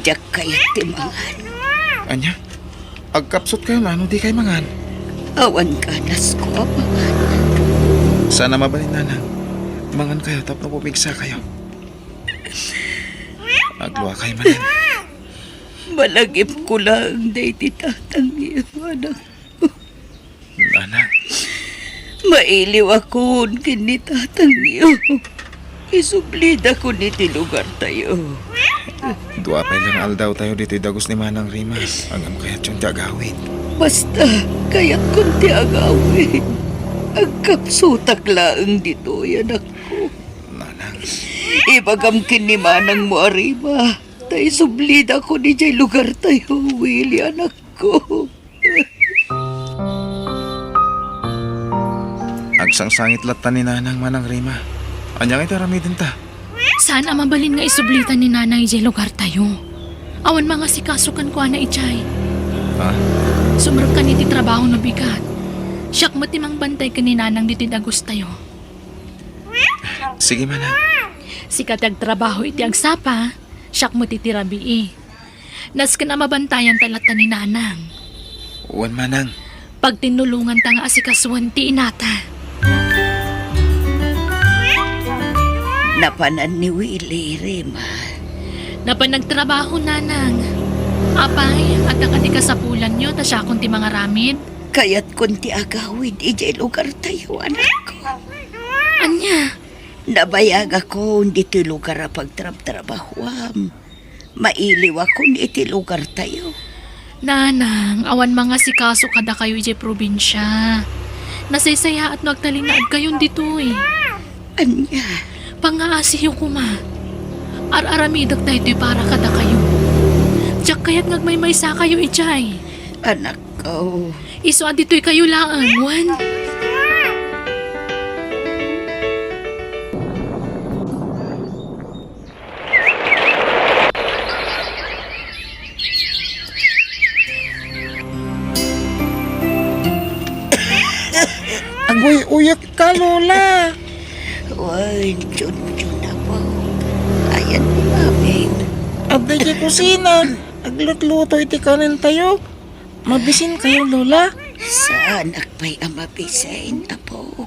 Diak kayat ti mangan. Ania? Agkapsutkayo no dikay mangan? Awan ganasko a mangan. Saan a mabalin, Nanang. Mangankayo tapno pumigsakayo. Agluakayo manen. Malagipko laeng daydi tatangyo, anak. Nanang. Mailiwakon ken ni tatangyo. Isublidakon iti lugartayo. Dua pay la nga aldawtayo ditoy dagus ni Manang Rima. Ngem kayatyon ti agawid. Basta, kayatkon ti agawid. Agkapsutak laeng ditoy, anakko. Nanang. Ibagam ken ni manangmo a Rima, ta isublidakon idiay lugartayo, Willie, anakko. Agsangsangit latta ni Nanang, Manang Rima. Ania ngay ti aramidenta? Saan a mabalin nga isublita ni Nanang idiay lugartayo. Awan mangasikaso kenkuana idiay. Ha? Sumrekkan iti trabaho no bigat. Siak met ti mangbantay ken ni Nanang ditoy dagustayo. Sige, Manang. Sika ti agtrabaho iti agsapa, siak met iti rabii. Nasken a mabantayanta latta ni Nanang. Wen, Manang. Pagtinnulonganta nga asikasuen ti inata. Napanan ni Willie, Rima. Napan nagtrabaho, Nanang. Apay, adda kadi kasapulanyo ta siakon ti mangaramid? Kayatkon ti agawid idiay lugartayo, anakko. Ania? Nabayagakon ditoy lugar a pagtrabtrabahuam. Mailiwakon iti lugartayo. Nanang, awan mangasikaso kadakayo idiay probinsia. Nasaysayaat no agtalinaedkayon ditoy. Ania? Pangngaasiyo koma. Ar-aramidek daytoy para kadakayo. Diak kayat nga agmaymaysakayo idiay. Anakko. Isu a ditoykayo laeng, wen? Aguy-uyek ka, Lola. Wen, Junjun, apo. Ayan ni Maming. Adda iti kusina. Aglutluto iti kanentayo. Mabisinkayo, Lola? Saanak pay a mabisin, apo.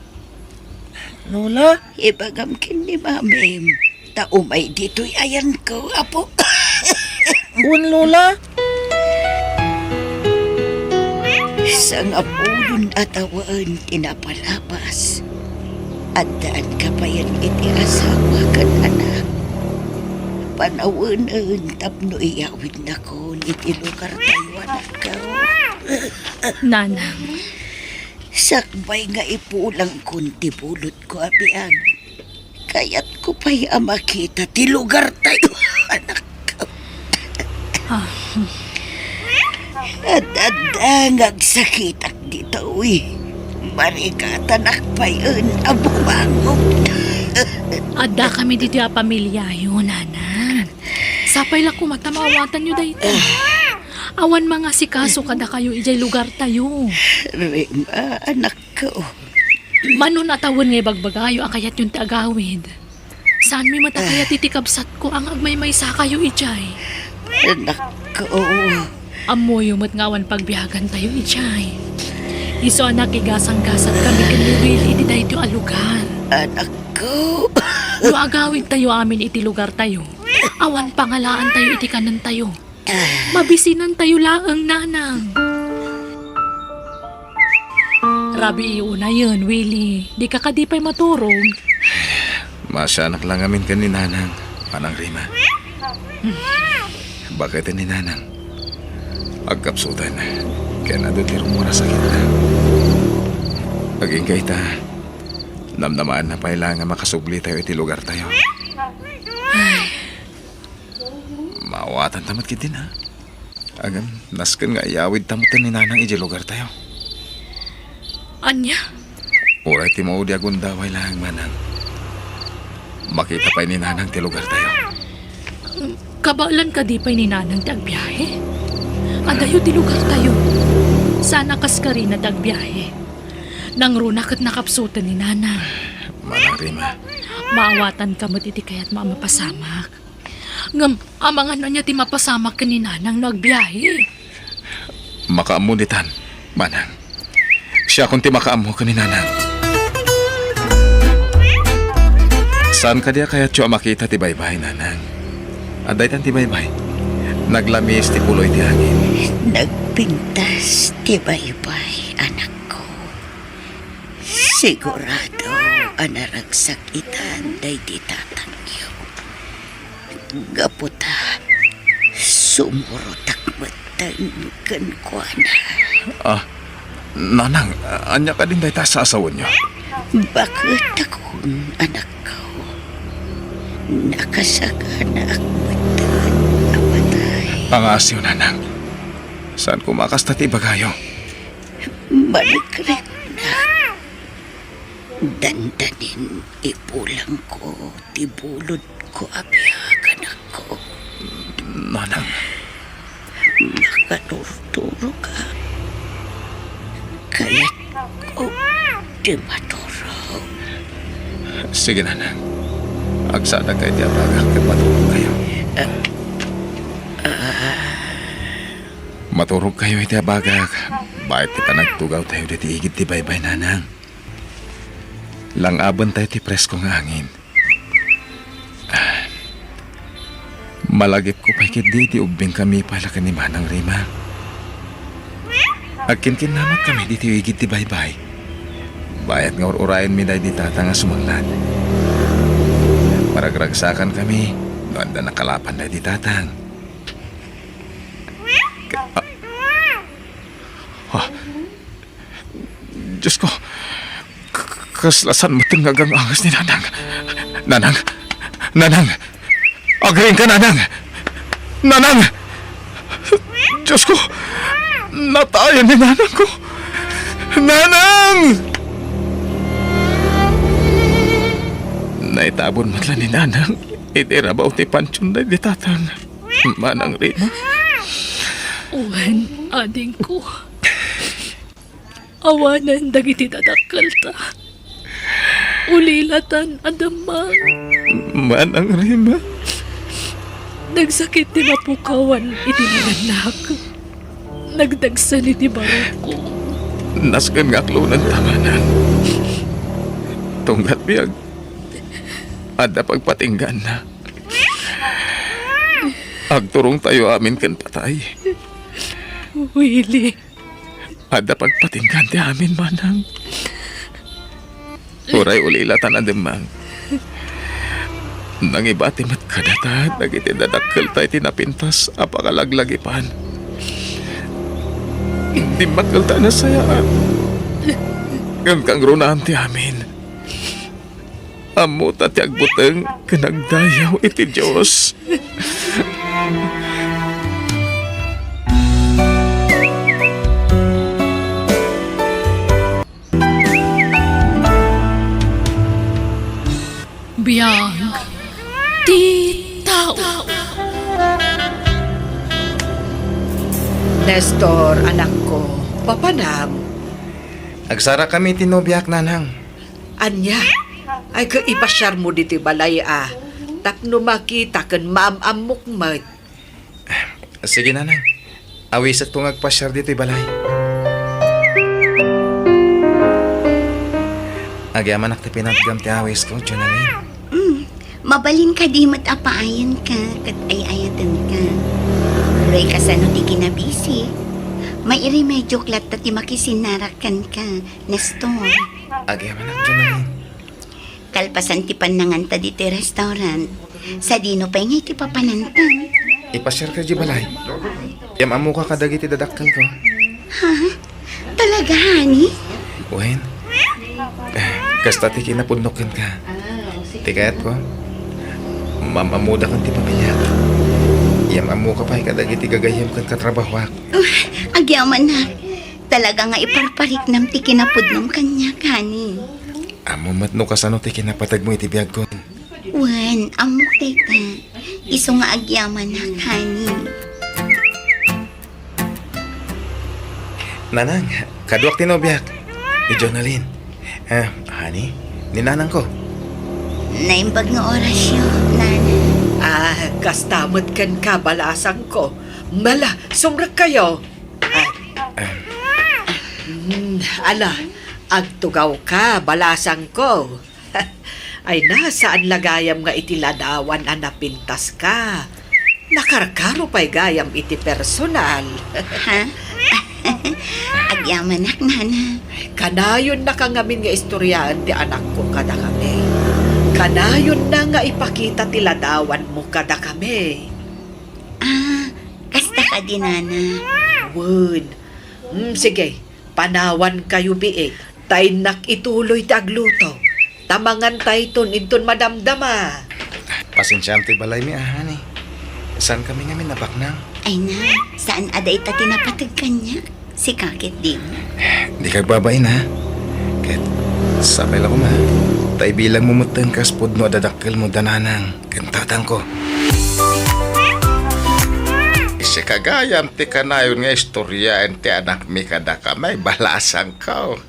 Lola? Ibagam ken ni Mamim. Ta umay ditoy ayanko, apo. Wen, Lola. Sangapulon a tawen ti napalabas. Addaanka payen iti asawa ken anak. panawenen tapno iyawidnakon iti lugartayo, anakko. Nanang. Sakbay nga ipulangkon ti bulodko a biag, kayatko pay a makita ti lugartayo, anakko. Ah. Ad-adda nga agsakitak ditoy. Marigatanak payen a bumangop. Addakami ditoy a pamiliayo, Nanang. Sapay la koma ta maawatanyo dayta. Awan mangasikaso kadakayo idiay lugartayo. Rema, anakko. Mano a tawen nga ibagbagayo a kayatyon ti agawid. Saanmi met a kayat iti kabsatko a nga agmaymaysakayo idiay. Anakko. Ammoyo met nga awan pagbiagantayo idiay. Isu a nakigasanggasatkami ken ni Willie iti daytoy a lugar. Anakko. No agawidtayo amin iti lugartayo, awan pangalaantayo iti kanentayo. Mabisinantayo laeng, Nanang. Rabii unayen, Willie. Dika kadi pay maturog? Maasianak la ngamin ken ni Nanang, Manang Rima. Baketen ni Nanang. Agkapsuten, ken adu ti rummuar a sakitna. Agingga ita, namnamaanna pay la nga makasublitayo iti lugartayo. Ay. Maawatanta met ketdin, a. Ngem, nasken nga iyawidta met ni Nanang idiay lugartayo. Ania? Uray ti maudi a gundaway laeng, Manang. Makita pay ni Nanang ti lugartayo. Kabaelan kadi pay ni Nanang ti agbiahe? Adayo ti lugartayo. Saan a kaskarina ti agbiahe. Nangruna ket nakapsuten ni Nanang. Manang Rima. Maawatanka met iti kayatmo a mapasamak. Ngem, amangan ania ti mapasamak ken ni Nanang no agbiahe? Makaammo ditan, Manang. Siakon ti makaammo ken ni Nanang. Saan kadi a kayatyo a makita ti baybay, Nanang? Adda itan ti baybay. Naglamis ti pulo iti angin. Nagpintas ti baybay, anakko. Sigurado a naragsak itan daydi tatangyo. Gapu ta sumurotak metten kenkuana. Ah, Nanang, ania kadin dayta a saasawenyo? Baketakon, anakko. Nakasaganak metten a patay. Pangaasiw, Nanang. Saan koma a kasta ti ibagayo. Malikriknak. Dandanin ipulangko ti bulodko a biag, anakko. Nanang. Makaturturoka. Kayatko ti maturog. Sige, Nanang. Agsadakayo iti abagak ket maturogkayo. Ah, ah. Maturogkayo iti abagak. Bayat ti panagtugawtayo ditoy igid ti baybay, Nanang. Lang-abentayo ti presko nga angin. Malagipko pay ketdi iti ubbingkami pay la ken ni Manang Rima. Agkinkinnamakami ditoy igid ti baybay. Bayat nga ur-urayenmi daydi tatang a sumanglat. Maragragsakankami no adda nakalapan daydi tatang. Ka-, ah. Ah. Diosko, k-, kasla saan metten nga agang-anges ni Nanang. Nanang! Nanang! Agriingka, Nanang! Nanang! Diosko, natayen ni Nanangko! Nanang! Naitabon met la ni Nanang iti rabaw ti pantion daydi tatang. Manang Rima. Wen, adingko. Awanen dagiti dadakkelta. Ulilatan a demmang. Manang Rima. Nagsakit ti mapukawan iti nagannak. Nagdagsen iti barukko. Nasken nga aklonenta, Manang. Tunggal biag, adda pagpatingganna. Agturongtayo amin ken patay. Willie. Adda pagpatinggan ti amin, Manang. Uray ulilatan a demmang. Nangibati met kadata dagiti dadakkelta iti napintas a pakalaglagipan. Dimmakkelta a nasayaat. Ngem kangrunaan ti amin. Ammota ti agbuteng ken agdayaw iti Dios. Biag ti tao. Nestor, anakko, papanam? Agsarakami ti nobiak, nanang. Ania? Ay, ket ipasiarmo ditoy balay a tapno makita ken maam-ammok met. Sige, nanang. Awisekto nga agpasiar ditoy balay. Agyamanak ti pinatgam ti awisko, Jonalyn. Mm, mabalin kadi met a paayanka ket ay-ayatenka. Uray kasano ti kinabisi, mairimediok latta ti makisinnarak kenka, Nestor. Agyamanak, Jonalyn. Kalpasan ti pannanganta ditoy restaurant, sadino pay nga iti papananta? Ipasiarka idiay balay. Yam-ammoka kadagiti dadakkelko. Ha? Talaga, honey? Wen, eh, kasta ti kinapudnok kenka. Ti kayatko, maam-ammoda ken ti pamiliak. Yam-ammoka pay kadagiti gagayyem ken katrabahoak. Uh, agyamanak. Talaga nga iparpariknam ti kinapudnom kaniak, honey. Ammom met no kasano ti kinapategmo iti biagko. Wen, ammok dayta. Isu nga agyamanak, honey. Nanang, kaduak ti nobiak. Ni Jonalyn. Ah, honey, ni nanangko. Naimbag nga orasyo, nanang. Ah, kasta met kenka, balasangko. Mala, sumrekkayo. Ah. Ah. Mm, ala, agtugawka, balasangko. Ay na, saan la gayam nga iti ladawan a napintaska. Nakarkaro pay gayam iti personal. Ha? Agyamanak, nana. Kanayonnaka ngamin nga istoriaen ti anakko kadakami. Kanayonna nga ipakita ti ladawanmo kadakami. Ah, kasta kadi, nana? Wen. Mm, sige, panawankayo biit. Ta innak ituloy ti agluto. Ta mangantayton inton madamdama. Pasensiam ti balaymi a, honey. Saankami ngamin a baknang. Ay na, saan a dayta ti napateg kaniak? Sika ketdin. Dika agbabain, ha? Ket sapay la koma, ta ibilangmo metten kas pudno a dadakkelmo da nanang ken tatangko. Sika gayam ti kanayon nga istoriaen ti anakmi kadakami, balasangko.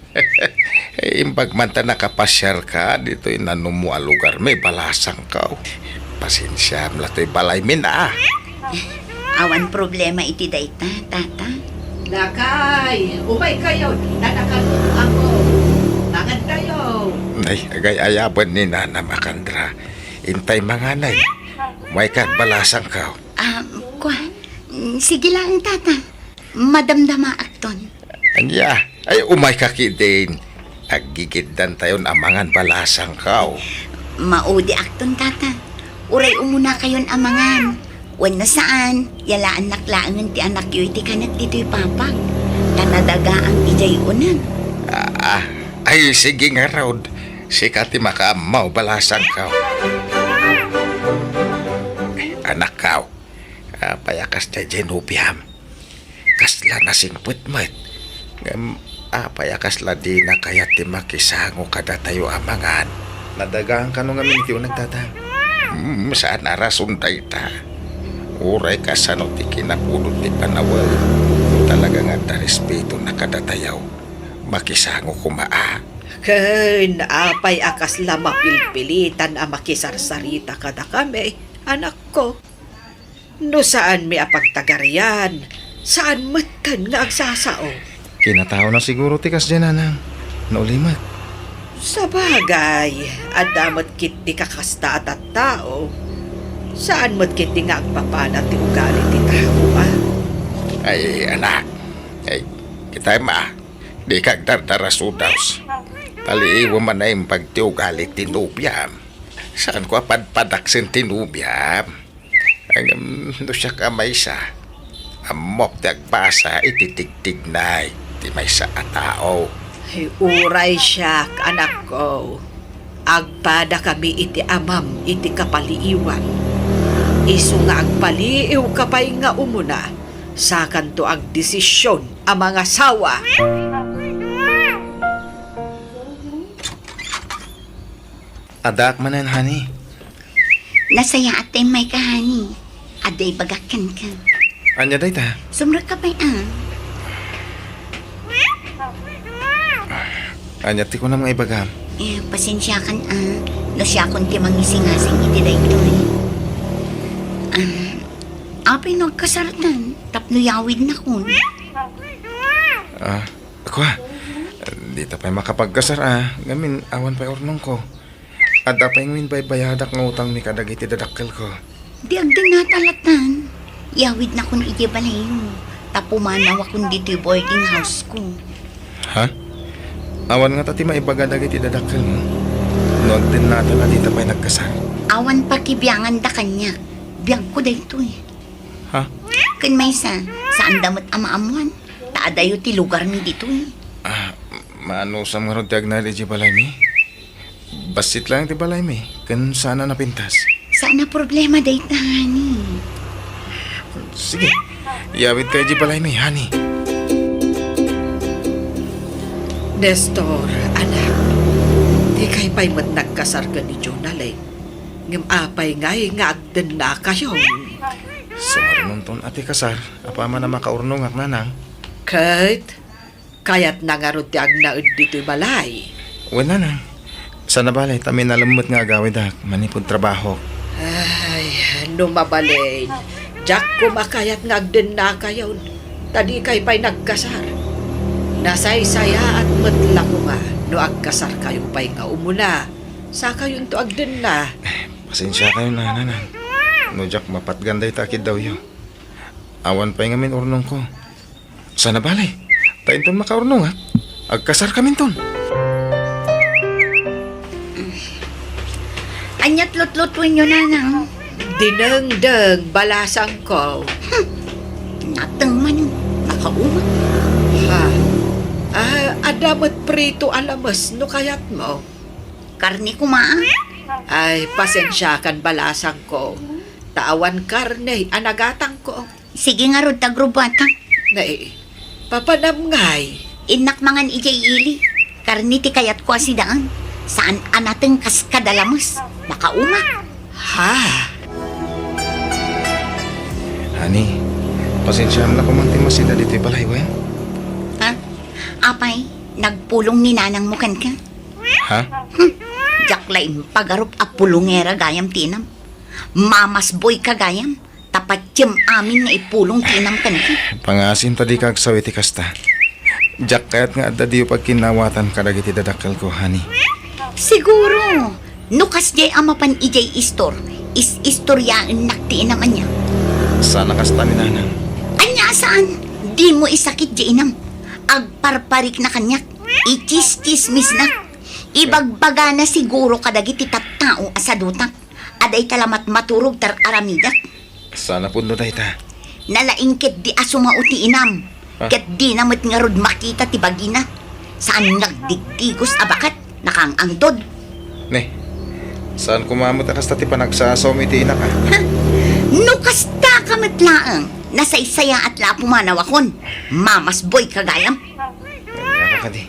Imbag man ta nakapasiarka ditoy nanumo a lugarmi, balasangko. Pasensiam la toy balaymin a. Awan problema iti dayta, tata. Lakay, umaykayo, ta nakaluto ako. Mangantayo. Ay, agay-ayaben ni Nana Makandra. Intay manganay. Umayka, balasangko. Ah, kua, mm, sige lang, tata. Madamdamaakton. Ania? Ay, umayka ketdin. Aggigiddantayon a mangan, balasangko. Maudiakton, tata. Uray umunakayon a mangan. Wenno saan, yalaannak laengen ti anakyo iti kanek ditoy papag. Ta nadagaam idiay uneg. Ah, ay, sige ngarud. Sika ti makaammo, balasangko. Anakko, apay a kasdiay nobiam? Kasla nasingpet met. Ngem apay a kasla dina kayat ti makisango kadatayo a mangan? Nadagaan kano ngamin iti uneg, tata? Hmm, saan a rason dayta. Uray kasano ti kinapudot ti panawen, talaga nga adda respetona kadatayo. Makisango koma a. Ken apay a kasla mapilpilitan a makisarsarita kadakami, anakko? No saanmi a pagtagarian, saan metten nga agsasao. Kinataona siguro ti kasdiay, nanang. Naulimek. Sabagay, adda met ketdi kakasta a tattao. Saan met ketdi nga agpapana ti ugali ti tao, a? Ay, anak. Ay, kitay ma, dika agdardarasudos. Taliiwem a naimbag ti ugali ti nobiam. Saanko a padpadaksen ti nobiam? Ngem no siak a maysa, ammok ti agbasa iti tigtignay ti maysa a tao. Ay, uray siak, anakko. Agpadakami iti amam iti kapaliiwan. Isu nga agpaliiwka pay nga umuna, sakanto agdesision a mangasawa. Addaak manen, honey. Nasayaat ta immayka, honey. Adda ibagak kenka. Ania dayta? Sumrekka pay, a. Ania ti kunam nga ibagam? Eh, pasensiakan, a. No siakon ti mangisingasing iti daytoy. A, apay no agkasartan? Tapno yawidnakon. A, kua. Dita pay makapagkasar, a. Ngamin, awan pay urnongko. Adda pay ngamin baybayadak nga utangmi kadagiti dadakkelko. Di agdennata latan. Yawidnakon idiay balayyo, ta pumanawakon ditoy boarding house-ko. Ha? Awan ngata ti maibaga dagiti dadakkelmo? No agdennata la dita pay nagkasar? Awan pakibianganda kaniak. Biagko daytoy. Ha? Ken maysa, saanda met a maammoan, ta adayo ti lugarmi ditoy. A, maanusam ngarud ti agnaed idiay balaymi? Bassit laeng ti balaymi, ken saan a napintas. Saan a problema dayta, honey. Sige, yawidka idiay balaymi, honey. Nestor, anak, dikay pay met nagkasar ken ni Jonalyn. Ngem apay ngay nga agdennakayon? Sumarunon ton a ti kasar, apaman a makaurnongak, nanang. Ket, kayatna ngarud ti agnaed ditoy balay? Wen, nanang. Saan a bale, ta minalem met nga agawidak manipud trabahok. Ay, no mabalin, diak koma kayat nga agdennakayon, ta dikay pay nagkasar. Nasaysayaat met la koma no agkasarkayo pay nga umuna, sakayonto agdenna. Pasensiakayon, nanang, no diak mapatgan dayta a kiddawyo. Awan pay ngamin urnongko. Saan a bale, ta inton makaurnongak, agkasarkaminton. Ania't lutlutuenyo, nanang? Dinengdeng, balasangko. Hmm. Nateng man, nakauma. Ha? A, adda met prito a lames no kayatmo. Karne koma, a. Ay, pasensiakan, balasangko, ta awan karne a nagatangko. Sige ngarud ta agrubbuatak. Nay, papanam ngay? Innak mangan idiay ili. Karne ti kayatko a sidaen. Saan a nateng kas kada lames. Makauma. Ha? Honey, pasensiaam la koma ti masida ditoy balay, wen? Ha? Apay, nagpulong ni nanangmo kenka? Ha? Hmm. Diak la impagarup a pulongera gayam ti inam. Mamasboyka gayam, ta patiem amin nga ipulong ti inam kenka. Pangasim ta dika agsaw iti kasta. Diak kayat nga adda diyo pagkinnawatan kadagiti dadakkelko, honey. Siguro, no kasdiay a mapan idiay istor, is-istoriaennak ti inam ania. Saan a kasta ni nanang. Ania a saan? Dimo isakit diay inam. Agparparikna kaniak. Ichischismisna. Ibagbagana siguro kadagiti tattao a sadutak a dayta la matmaturog ti ar-aramidak. Saan a pudno dayta? Nalaing ketdi a sumao ti inam, ah, ket dina met ngarud makita ti bagina. Saan nga agdigdigos a baket, nakaang-angtod. Ne, saan koma met a kasta ti panagsasawmo iti inak, a? Ha? No kastaka met laeng, nasaysayaat la a pumanawakon. Mamasboyka gayam. Ania kadi?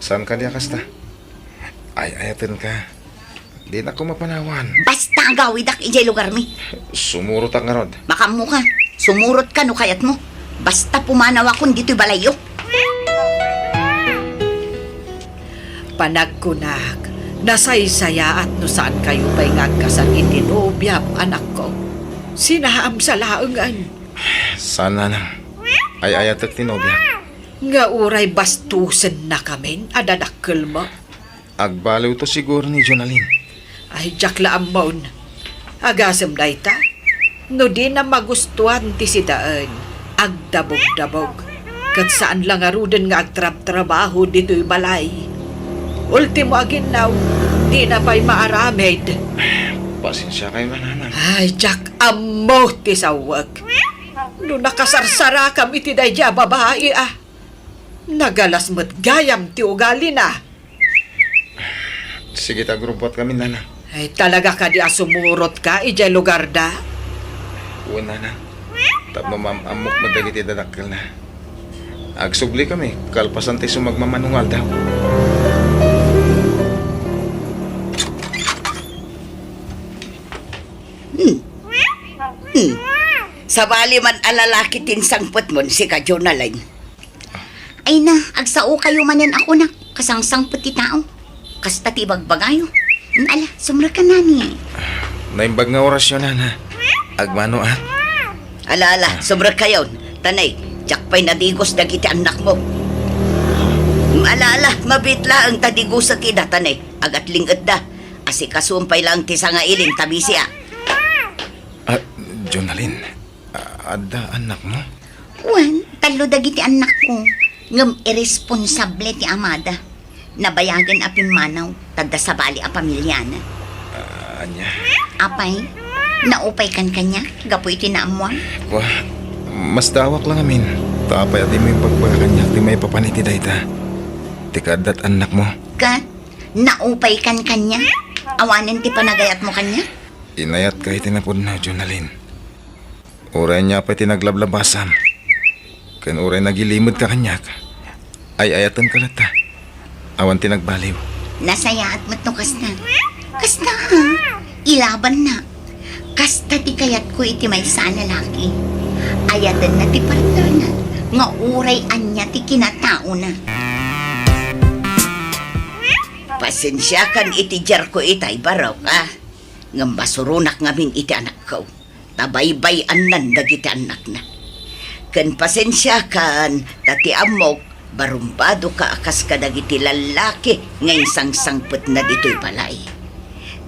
Saan kadi a kasta? Ay-ayatenka. Dinak koma panawan. Basta agawidak idiay lugarmi. Sumurotak ngarud. Makaammoka. Sumurotka no kayatmo. Basta pumanawakon ditoy balayyo. Panagkunak, nasaysayaat no saankayo pay nga agkasar iti nobiam, anakko. Sinaamsa laengen. Saan, nanang. Ay-ayatek ti nobiak. Nga uray bastosennakamin a dadakkelmo. Agbaliwto siguro ni Jonalyn. Ay, diak la ammon. Agasem dayta? No dina magustuan ti sidaen, agdabogdabog. Ket saan la ngaruden nga agtrabtrabaho ditoy balay. Ultimo a ginnaw, Dina pay maaramid. Pasensiakayo, Nanang. Ay, diak ammo ti sawek. No nakasarsarakayo iti daydiay a babai, ah. Nagalas met gayam ti ugalina. Sige ta agrubbuatkami, Nanang. Ay, talaga kadi a sumurotka idiay lugarda? Wen, Nanang. Tapno maam-ammok met dagiti dadakkelna. Agsublikayo kalpasan ti sumagmamano nga aldaw. Hmm. Hmm. Sabali man a lalaki ti insangpetmon, sika, Jonalyn. Ay na, agsaokayo manen a kunak, kasangsangpet ti tao. Kasta ti ibagbagayo. Hmm, ala, sumrekka, Nani. Naimbag nga orasyo, Nana. Agmanoak. Ala, ala, sumrekkayon. Tanay, diak pay nadigos dagiti annakmo. Hmm, ala, ala, mabiit laeng ta digosek ida, tanay. Agatling-etda. Asikasuem pay laeng ti sangailin ta bisiak. Ah, Jonalyn, a-, adda annakmo? Wen, tallo dagiti annakko, ngem irresponsable ti amada. Nabayagen a pimmanaw, ta adda sabali a pamiliana. Ah, ania? Apay, naupaykan kaniak gapu iti naammuam? Kua, masdaawak la ngamin. Ta apay a dimo imbagbaga kaniak ti maipapan iti dayta? Ti kaaddat annakmo. Ket, naupaykan kaniak? Awanen ti panagayatmo kaniak? Inayatka iti napudno, Jonalyn. Uray ania pay ti naglablabasam, ken uray nagilimedka kaniak, ay-ayatenka latta. Awan ti nagbaliw. Nasayaat met no kasta. Kasta, ha? Ilabanna. Kasta ti kayatko iti maysa a lalaki. Ayatenna ti partnerna nga uray ania ti kinataona. Pasensiakan iti diarko itay, Barok, a. Ngem masuronak ngamin iti anakko, ta baybay-annan dagiti annakna. Ken pasensiakan, ta ti ammok, barumbadoka a kas kadagiti lallaki nga insangsangpetna ditoy balay.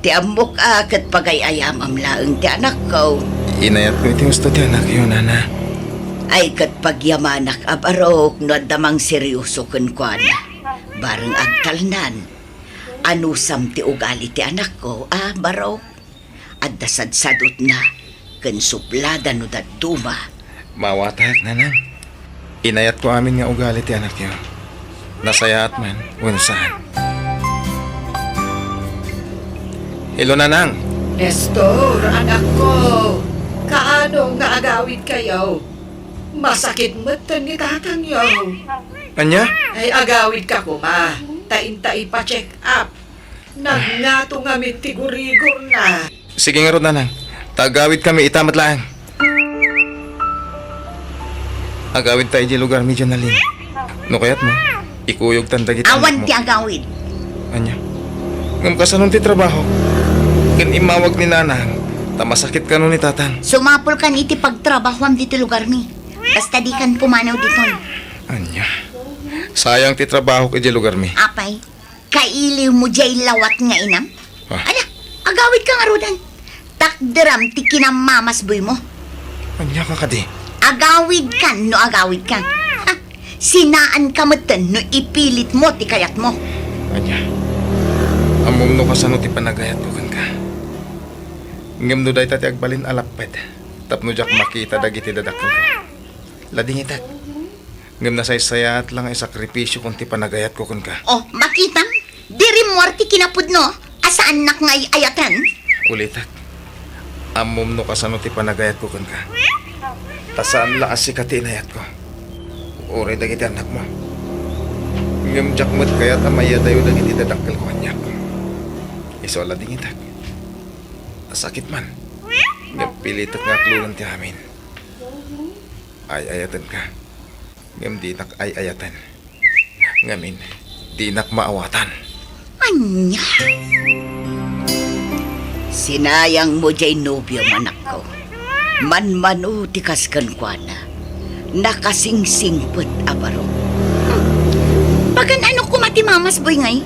Ti ammok a ket pagay-ayamam laeng ti anakko. Inayatko iti husto ti anakyo, Nana. Ay ket pagyamanak a Barok no adda mangseryoso kenkuana. Bareng agtalnan. Anusam ti ugali ti anakko, a, Barok? Adda sadsadutna ken sublada no dadduma. Maawatak, Nanang. Inayatko amin nga ugali ti anakyo. Nasayaat man wenno saan. Hello, Nanang. Nestor, anakko. Kaano nga agawidkayo? Masakit metten ni tatangyo. Ania? Ay, agawidka koma. Ta inta ipa-check up. Nagngato ngamin ti gurigorna. Sige ngarud, Nanang. Ta agawidkami ita met laeng. Agawidta idiay lugarmi, Jonalyn. No kayatmo, ikuyogtan dagiti annakmo. Awan ti agawid. Ania? Ngem kasano ti trabaho? Ken immawag ni Nanang, ta masakit kano ni Tatang. Sumapulkan iti pagtrabahoam ditoy lugarmi. Basta dikan pumanaw ditoy. Ania? Sayang ti trabahok idiay lugarmi. Apay, kailiwmo diay lawat nga inam? Ah. Ala, agawidka ngaruden. Takderam ti kinamamasboymo. Ania ka kadi? Agawidkan no agawidka. Ha? Sinaanka metten no ipilitmo ti kayatmo. Ania? Ammom no kasano ti panagayatko kenka. Ngem no dayta ti agbalin a lapped tapno diak makita dagiti dadakkelko, ladingitek. Ngem nasaysayaat la nga isakripisiokon ti panagayatko kenka. Oh, makitam? Di rimmuar ti kinapudno a saannak nga ay-ayaten? Ulitek, ammom no kasano ti panagayatko kenka. Ta saan la a sika ti inayatko. Uray dagiti annakmo. Ngem diak met kayat a maiyadayo dagiti dadakkelko kaniak. Isu a ladingitek. Nasakit man. Ngem pilitek nga aklonan ti amin. Ay-ayatenka. Ngem dinak ay-ayaten. Ngamin, dinak maawatan. Ania? Sinayangmo diay nobiom, anakko. Manmano ti kas kenkuana. Nakasingsingpet a barok. Hmm. Pagan-anok koma ti mamasboy ngay?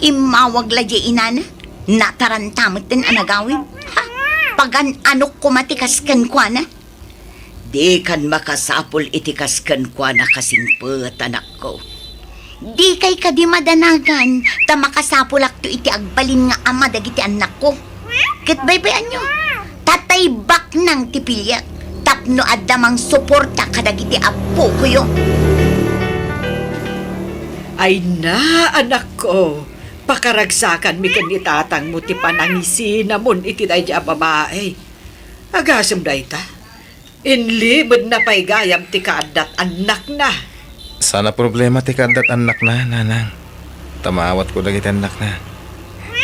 Immawag la diay inana? Nataranta metten a nagawid? Ha? Pagan-anok koma ti kas kenkuana? Dikan makasapul iti kas kenkuana kasingpet, anakko. Dikay kadi madanagan, ta makasapulakto iti agbalin nga ama dagiti annakko. Ket baybay-anyo, tatay baknang ti piliek tapno adda mangsuporta kadagiti appokoyo. Ay na, anakko, pakaragsakanmi ken ni tatangmo ti panangisinamon iti daydi a babai. Agasem dayta. Inlibedna pay gayam ti kaaddat annakna. Saan a problema ti kaaddat annakna, nanang. Ta maawatko dagiti annakna.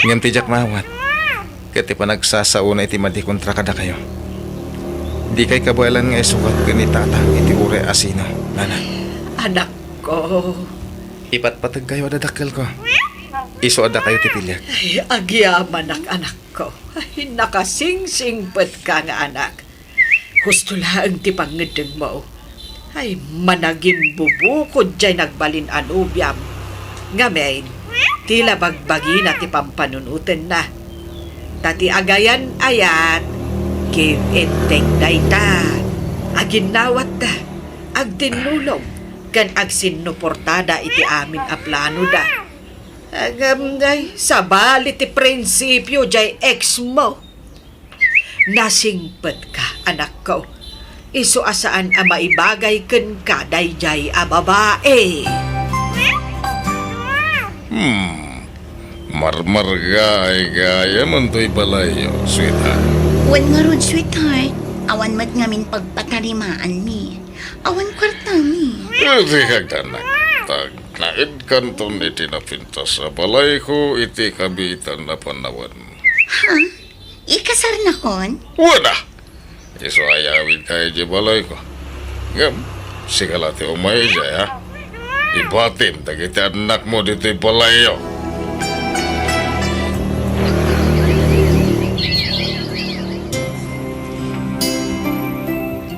Ngem ti diak maawat, ket ti panagsasaona iti madi kontra kadakayo. Dikay kabaelan nga isukat ken ni tatang iti uray asino, nanang. Anakko. Ipatpategkayo a dadakkelko. Isu a dakayo ti piliek. Ay, agyamanak, anakko. Ay, nakasingsingpetka nga anak. Husto laeng ti pangngeddengmo. Ay, managimbubukod jay nagbalin a nobiam. Ngamin, ti la bagbagina ti pampanunotenna. Ta ti agayan-ayat, give and take dayta. Aginnawatta, agtinnulong, ken agsinnuportada iti amin a planoda. Ngem, ay, sabali ti prinsipio jay ex mo. Nasingpetka, anakko. Isu a saan a maibagay kenka daydiay a babai. Hmm. Marmargaay gayam toy balayyo, sweetheart. Wen ngarud, sweetheart. Awan met ngamin pagpatarimaanmi. Awan kuartami. Iti kagdanak, tagnaedkanton iti napintas a balayko iti kabiitan a panawen. Ha? Ikasarnakon? Wen a! Isu a iyawidka idiay balayko. Ngem, sika la ti umay idiay, ha? Ibatim dagiti annakmo ditoy balayyo.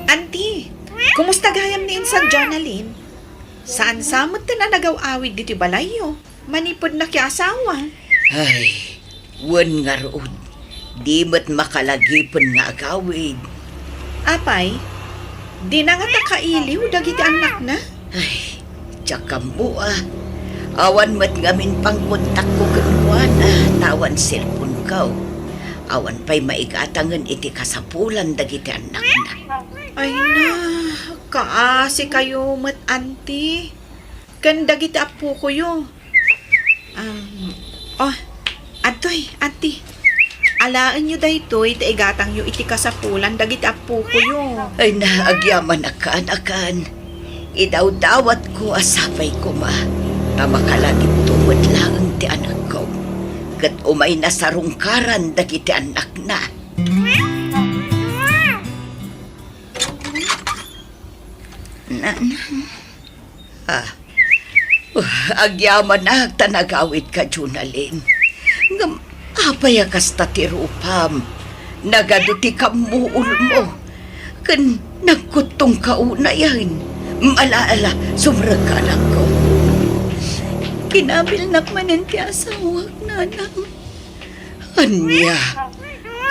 Anti, kumusta gayam ni insan Jonalyn? Saan sa met ti nagaw-awid ditoy balayyo? Manipud nakiasawa. Ay, wen ngarud, di met makalagipen nga agawid. Apay, dina ngata kailiw dagiti annakna? Ay, diak ammo a. Awan met ngamin pangkontakko kenkuana, ta awan cellphoneko. Awan pay maigatangen iti kasapulan dagiti annakna. Ay na, kaasikayo met, anti. Ken dagiti appokoyo. Um, oh, adtoy, anti. Alaenyo daytoy ta igatangyo iti kasapulan dagiti appokoyo. Ay na, agyamanak, kaanakan. Idawdawatko a sapay koma, ta makalagipto met laeng ti anakko. Ket umayna sarungkaran dagiti annakna. Nanang. Ah. Uh, agyamanak ta nagawidka, Jonalyn. Ngem apay a kasta ti rupam? Nagadu ti kammuolmo. Ken nagkuttongka unayen. Ala, ala, sumrekka, anakko. Kinabilnak manen ti asawak, nanang. Ania?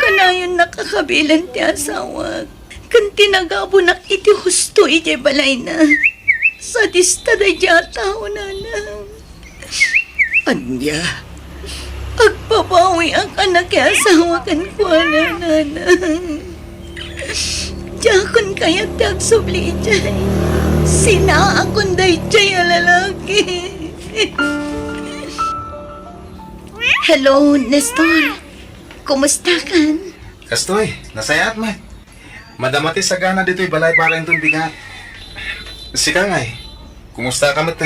Kanayon nakakabilen ti asawak. Ken ti nagabunak iti husto idiay balayna. Sadista daydiay a tao, nanang. Ania? Agbabawiak a nakiasawa kenkuana, nanang. Diakon kayat ti agsubli idiay. Sinaakon daydiay a lalaki. Hello, Nestor. Kumustakan? Kastoy, nasayaat met. Madama ti sagana ditoy balay para inton bigat. Sika ngay, kumusta ka met?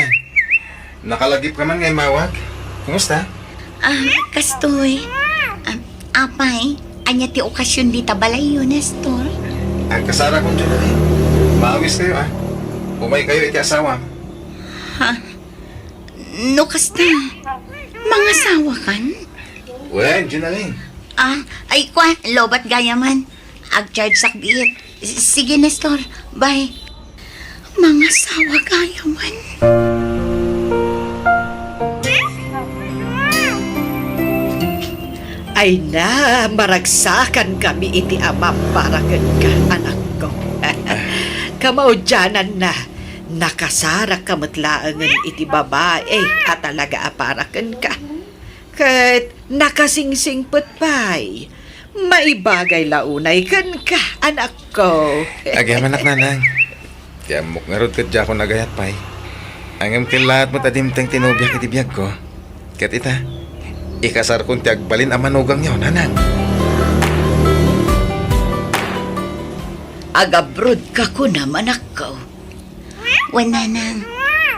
Nakalagip ka man nga immawag? Kumusta? Ah, kastoy. Ah, apay, ania ti okasion dita balayyo, Nestor? Agkasara kon Jonalyn. Maawis kayo, ah. Umay kayo iti asawam. Ha? No kasta, mangasawakan? Wen, Jonalyn. Ah, ay, kua, lobat gayaman. Agchargesak biit. S-, sige, Nestor. Bye. Mangasawa gayaman. Ay na, maragsakan kami iti amam para kenka, anakko. Kamaudiananna, Nakasarakka met laengen iti babai a talaga a para kenka. Ket nakasingsingpet pay. Maibagay la unay kenka, anakko. Agyamanak, nanang. Ti ammok ngarud ket diakon agayat pay. Ngem kellaat met a dimteng ti nobiak iti biagko. Ket ita, ikasarkon ti agbalin a manugangyo, nanang. Agabrodka kunam, anakko. Wen, nanang,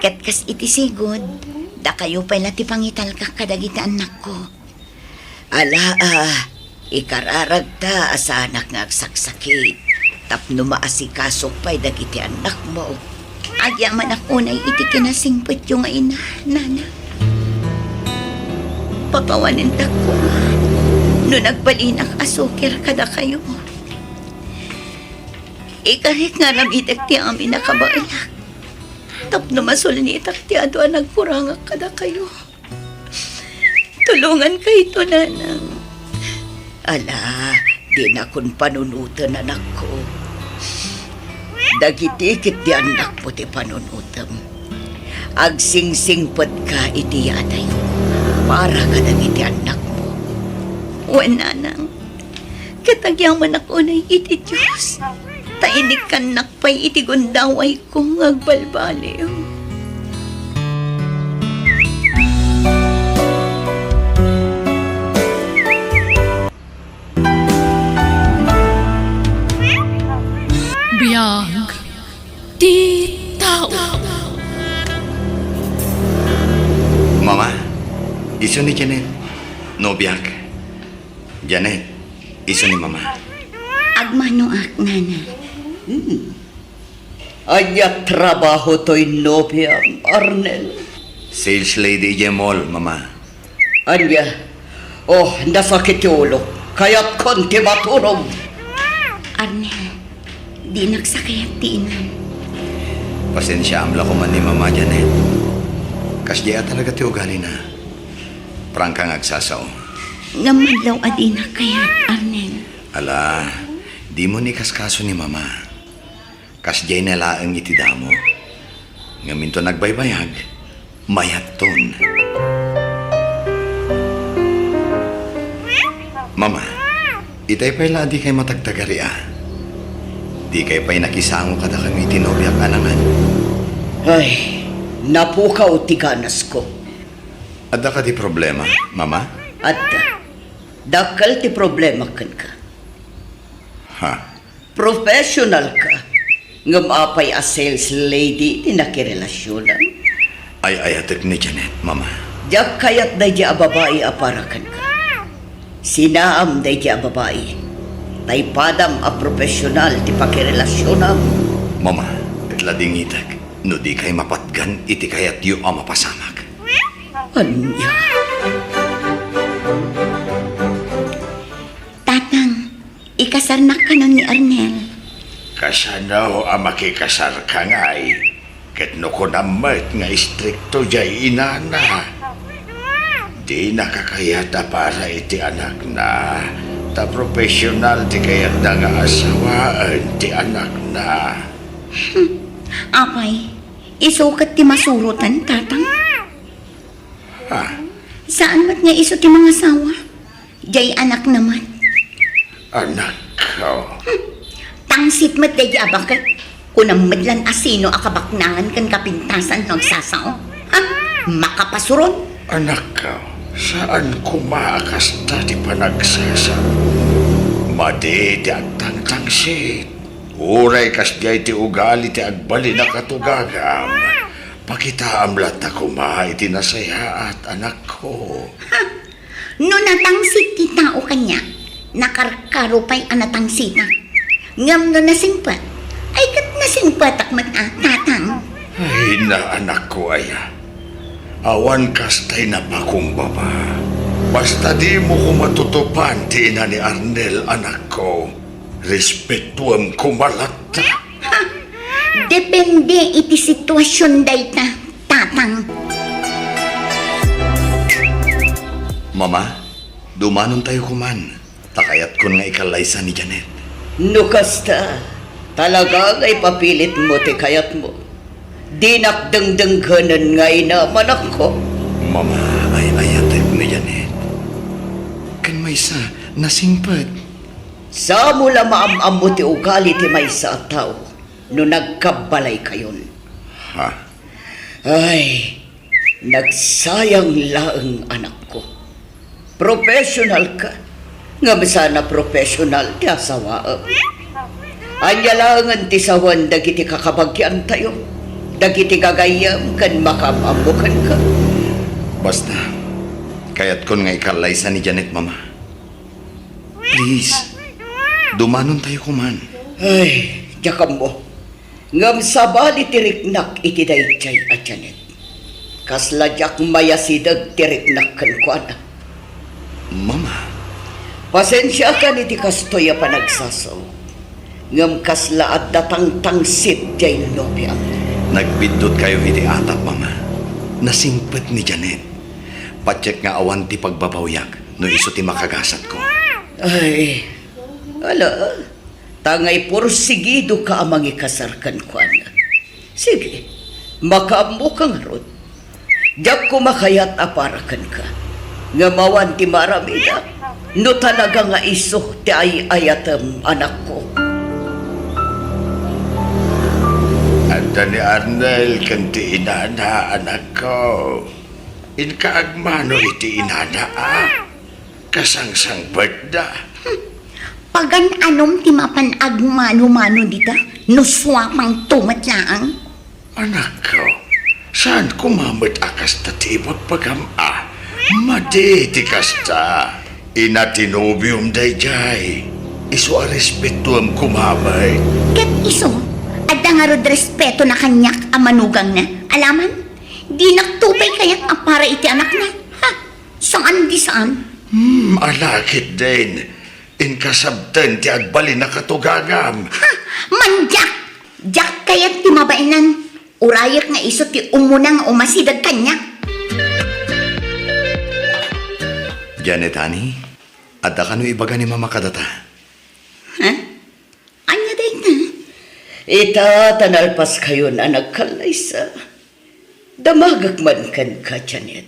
ket kas iti sigud, dakayo pay la ti pangitalkak kadagiti annakko. Ala, a, ikararagta a saanak nga agsaksakit tapno maasikasok pay dagiti annakmo. Agyamanak unay iti kinasingpetyo nga ina, nanang. Pakawanendak koma no nagbalinak a sukir kadakayo. Ikarik nga aramidek ti amin a kabaelak tapno masulnitak ti adu a nagkurangak kadakayo. Tulongankayto, nanang. Ala, dinakon panunoten, anakko. Dagiti ketdi annakmo ti panunotem. Agsingsingpetka iti yatay para kadagiti annakmo. Wen, nanang. Ket agyamanak unay iti Dios, ta inikkannak pay iti gundawayko nga agbalbaliw. Biag ti tao. Mama, isu ni Janet, nobiak. Janet, isu ni Mama. Agmanoak, Nana. Hmm. Ania trabaho toy nobiam, Arnel? Sales lady idiay mall, Mama. Ania? Oh, nasakit ti ulok. Kayatkon ti maturog. Arnel, dinak sa kayat ti inam. Pasensiaam la koman ni Mama, Janet. Kasdiay a talaga ti ugalina. Prangka nga agsasao. Ngem madlaw a dinak kayat, Arnel. Ala, dimo ni kaskaso ni Mama. Kasdiay na laeng iti damo. Ngem inton agbaybayag, mayatton. Mama, itay pay la a dikay matagtagari a. Dikay pay nakisango kadakami iti nobiak a nangan. Ay, napukaw ti ganasko. Adda kadi problema, Mama? Adda. Dakkel ti problema kenka. Ha? Professional ka. Ngem apay a sales lady ti nakirelasionam? Ay-ayatek ni Janet, Mama. Diak kayat daydi a babai a para kenka. Sinaam daydi a babai. Ta ipadam a professional ti pakirelasionam. Mama, ket ladingitek no dikay mapatgan iti kayatyo a mapasamak. Ania? Tatang, ikasarnak kanon ni Arnel. Kasano a makikasarka ngay? Ket no kunam met nga istrikto diay inana, dinaka kayat a para iti anakna, ta profesional ti kayatda nga asawaen ti anakna. Hmm. Apay, isu ket ti masurotan, Tatang? Ha? Saan met nga isu ti mangasawa? Diay anakna met. Anakko. Hmm. Tangsit met daydi a baket. Kunam met lan a sino a kabaknangan ken kapintasan no agsasao. Ha? Makapasuron. Anakko, saan koma a kasta ti panagsasao. Madi ti agtangtangsit. Uray kasdiay ti ugali ti agbalin a katugagam, pakitaam latta koma iti nasayaat, anakko. Ha! No natangsit ti tao kaniak, nakarkaro pay a natangsitak. Ngem no nasingpet, ay ket nasingpetak met a, Tatang. Ay, na, anakko aya. Awan kastay napakumbaba. Basta dimo koma tutupan ti ina ni Arnel, anakko. Respetuem koma latta. Ha! Depende iti situasion dayta, Tatang. Mama, dumanontayo koman, ta kayatkon nga ikallaysa ni Janet. No kasta, talaga nga ipapilitmo ti kayatmo. Dinak dengdenggen nga inam, anakko. Mama, ay-ayatek ni Janet. Ken maysa, nasingpet. Saan mo la maam-ammo ti ugali ti maysa a tao no nagkabbalaykayon. Ha? Ay, nagsayang laeng, anakko. Professional ka. Ngem saan a professional ti asawaem. Ania laengen ti sawen dagiti kakabagiantayo, dagiti gagayyem ken makaam-ammo kenka? Basta, kayatkon nga ikallaysa ni Janet, Mama. Please, dumanontayo koman. Ay, diak ammo. Ngem sabali ti riknak iti daydiay a Janet. Kasla diak mayasideg ti riknak kenkuana. Mama. Pasensiakan iti kastoy a panagsasaok. Ngem kasla adda tangtangsit diay nobiam. Nagbiddutkayo iti atap, Mama. Nasingpet ni Janet. Patiek nga awan ti pagbabawiak no isu ti makagasatko. Ay, ala. Ta nga iporsigidoka a mangikasar kenkuana. Sige, makaammoka ngarud. Diak koma kayat a para kenka. Ngem awan ti maaramidak no talaga nga isu ti ay-ayatem, anakko. Adda ni Arnel ken ti inana, anakko. Inka agmano iti inana, a? Kasangsangpetda. Hmm. Pagan-anom ti mapan agmano-mano dita, no suamangto met laeng? Anakko, saan koma met a kasta ti ibagbagam a? Madi ti kasta. Ina ti nobiom daydiay. Isu a respetoem koma met. Ket isu, adda ngarud respetona kaniak a manugangna. Alaman, dinakto pay kayat a para iti anakna. Ha? Saan di saan? Hmm, ala ketdin. Inkasabten ti agbalin a katugagam. Ha! Mandiak! Diak kayat ti mabaenan. Urayek nga isu ti umuna nga umasideg kaniak. Janet, honey, adda kano ibaga ni Mama kadata? Ha? Ania dayta? Ita, ta nalpaskayon a nagkallaysa. Damagek man kenka, Janet.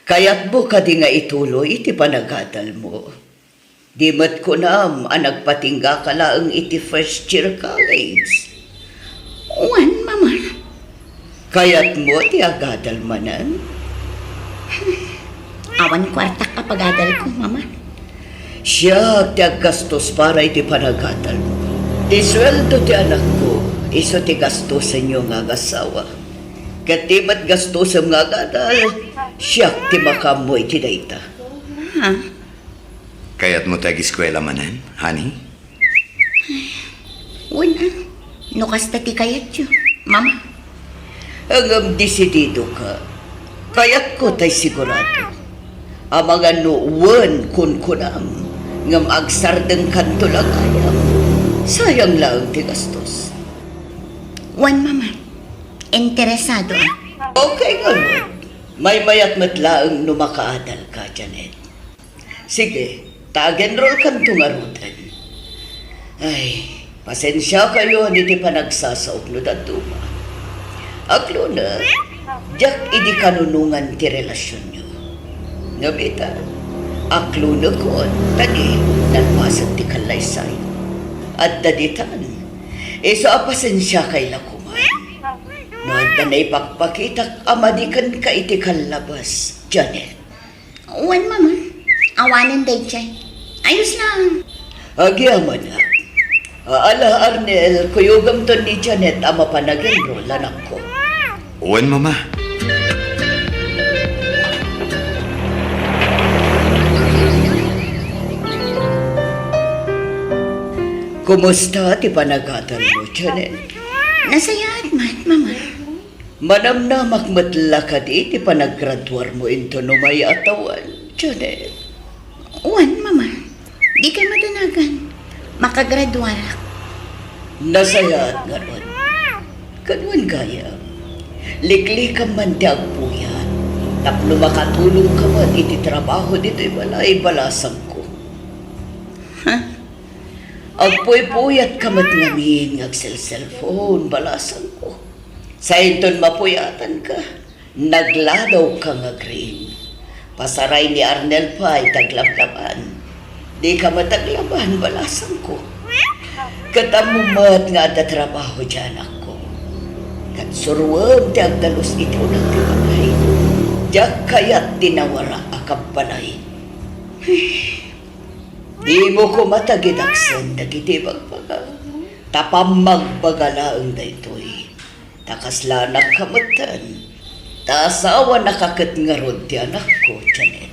Kayatmo kadi nga ituloy iti panagadalmo? Di met kunam a nagpatinggaka laeng iti first year college? Wen, Mama. Kayatmo ti agadal manen? Awan kuartak a pagadalko, Mama. Siak ti aggastos para iti panagadalmo. Ti sueldo ti anakko, isu ti gastosenyo nga agasawa. Ket ti met gastosem nga agadal, siak ti makaammo iti dayta. Ha? Kayatmo ti ageskuela manen, honey? Wen a, no kasta ti kayatyo, Mama. Ngem desididoka. Kayatko tay sigurado. Amangan no wen kunkunam, ngem agsardengkanto la gayam. Sayang laeng ti gastos. Wen, Mama. Interesado a. Okay ngarud. Maymayat met laeng no makaadalka, Janet. Sige, ta ag-enrollkanto ngaruden. Ay, pasensiakayon iti panagsasaok no dadduma. Aglunek, diak idi kanunongan ti relasionyo. Ngem ita, aglunekon, ta di, nalpasen ti kallaysay. Adda ditan, isu a pasensiakay la koma. No adda naipakpakitak a madi kenka iti kallabas, Janet. Wen, Mama. Awanen daydiay. Ayos lang. Agyamanak. Ala, Arnel, kuyogamton ni Janet a mapan ag-enroll, anakko. Wen, Mama. Kumusta ti panagadalmo, Janet? Nasayaat man, Mama. Manamnamak met la kadi ti panagraduarmo inton umay a tawen, Janet? Wen, Mama. Dikay madanagan. Makagraduarak. Nasayaat ngarud. Ken wen gayam, liklikam man ti agpuyat tapno makatulongka met iti trabaho ditoy balay, balasangko. Ha? Agpuypuyatka met ngamin nga agselselfon, balasangko. Sainton mapuyatanka, nagladawka nga agriing. Pasaray ni Arnel pay ti aglablaban. Dika met aglaban, balasangko. Ket ammom met nga adda trabaho ti anakko. Ket suroem ti agdalus iti uneg ti balay. Diak kayat ti nawara a kabbalay. Dimo koma tagidaksen dagiti ibagbaga. Ta pammagbaga laeng daytoy. Ta kasla anakka metten. Ta asawanaka ket ngarud ti anakko, Janet.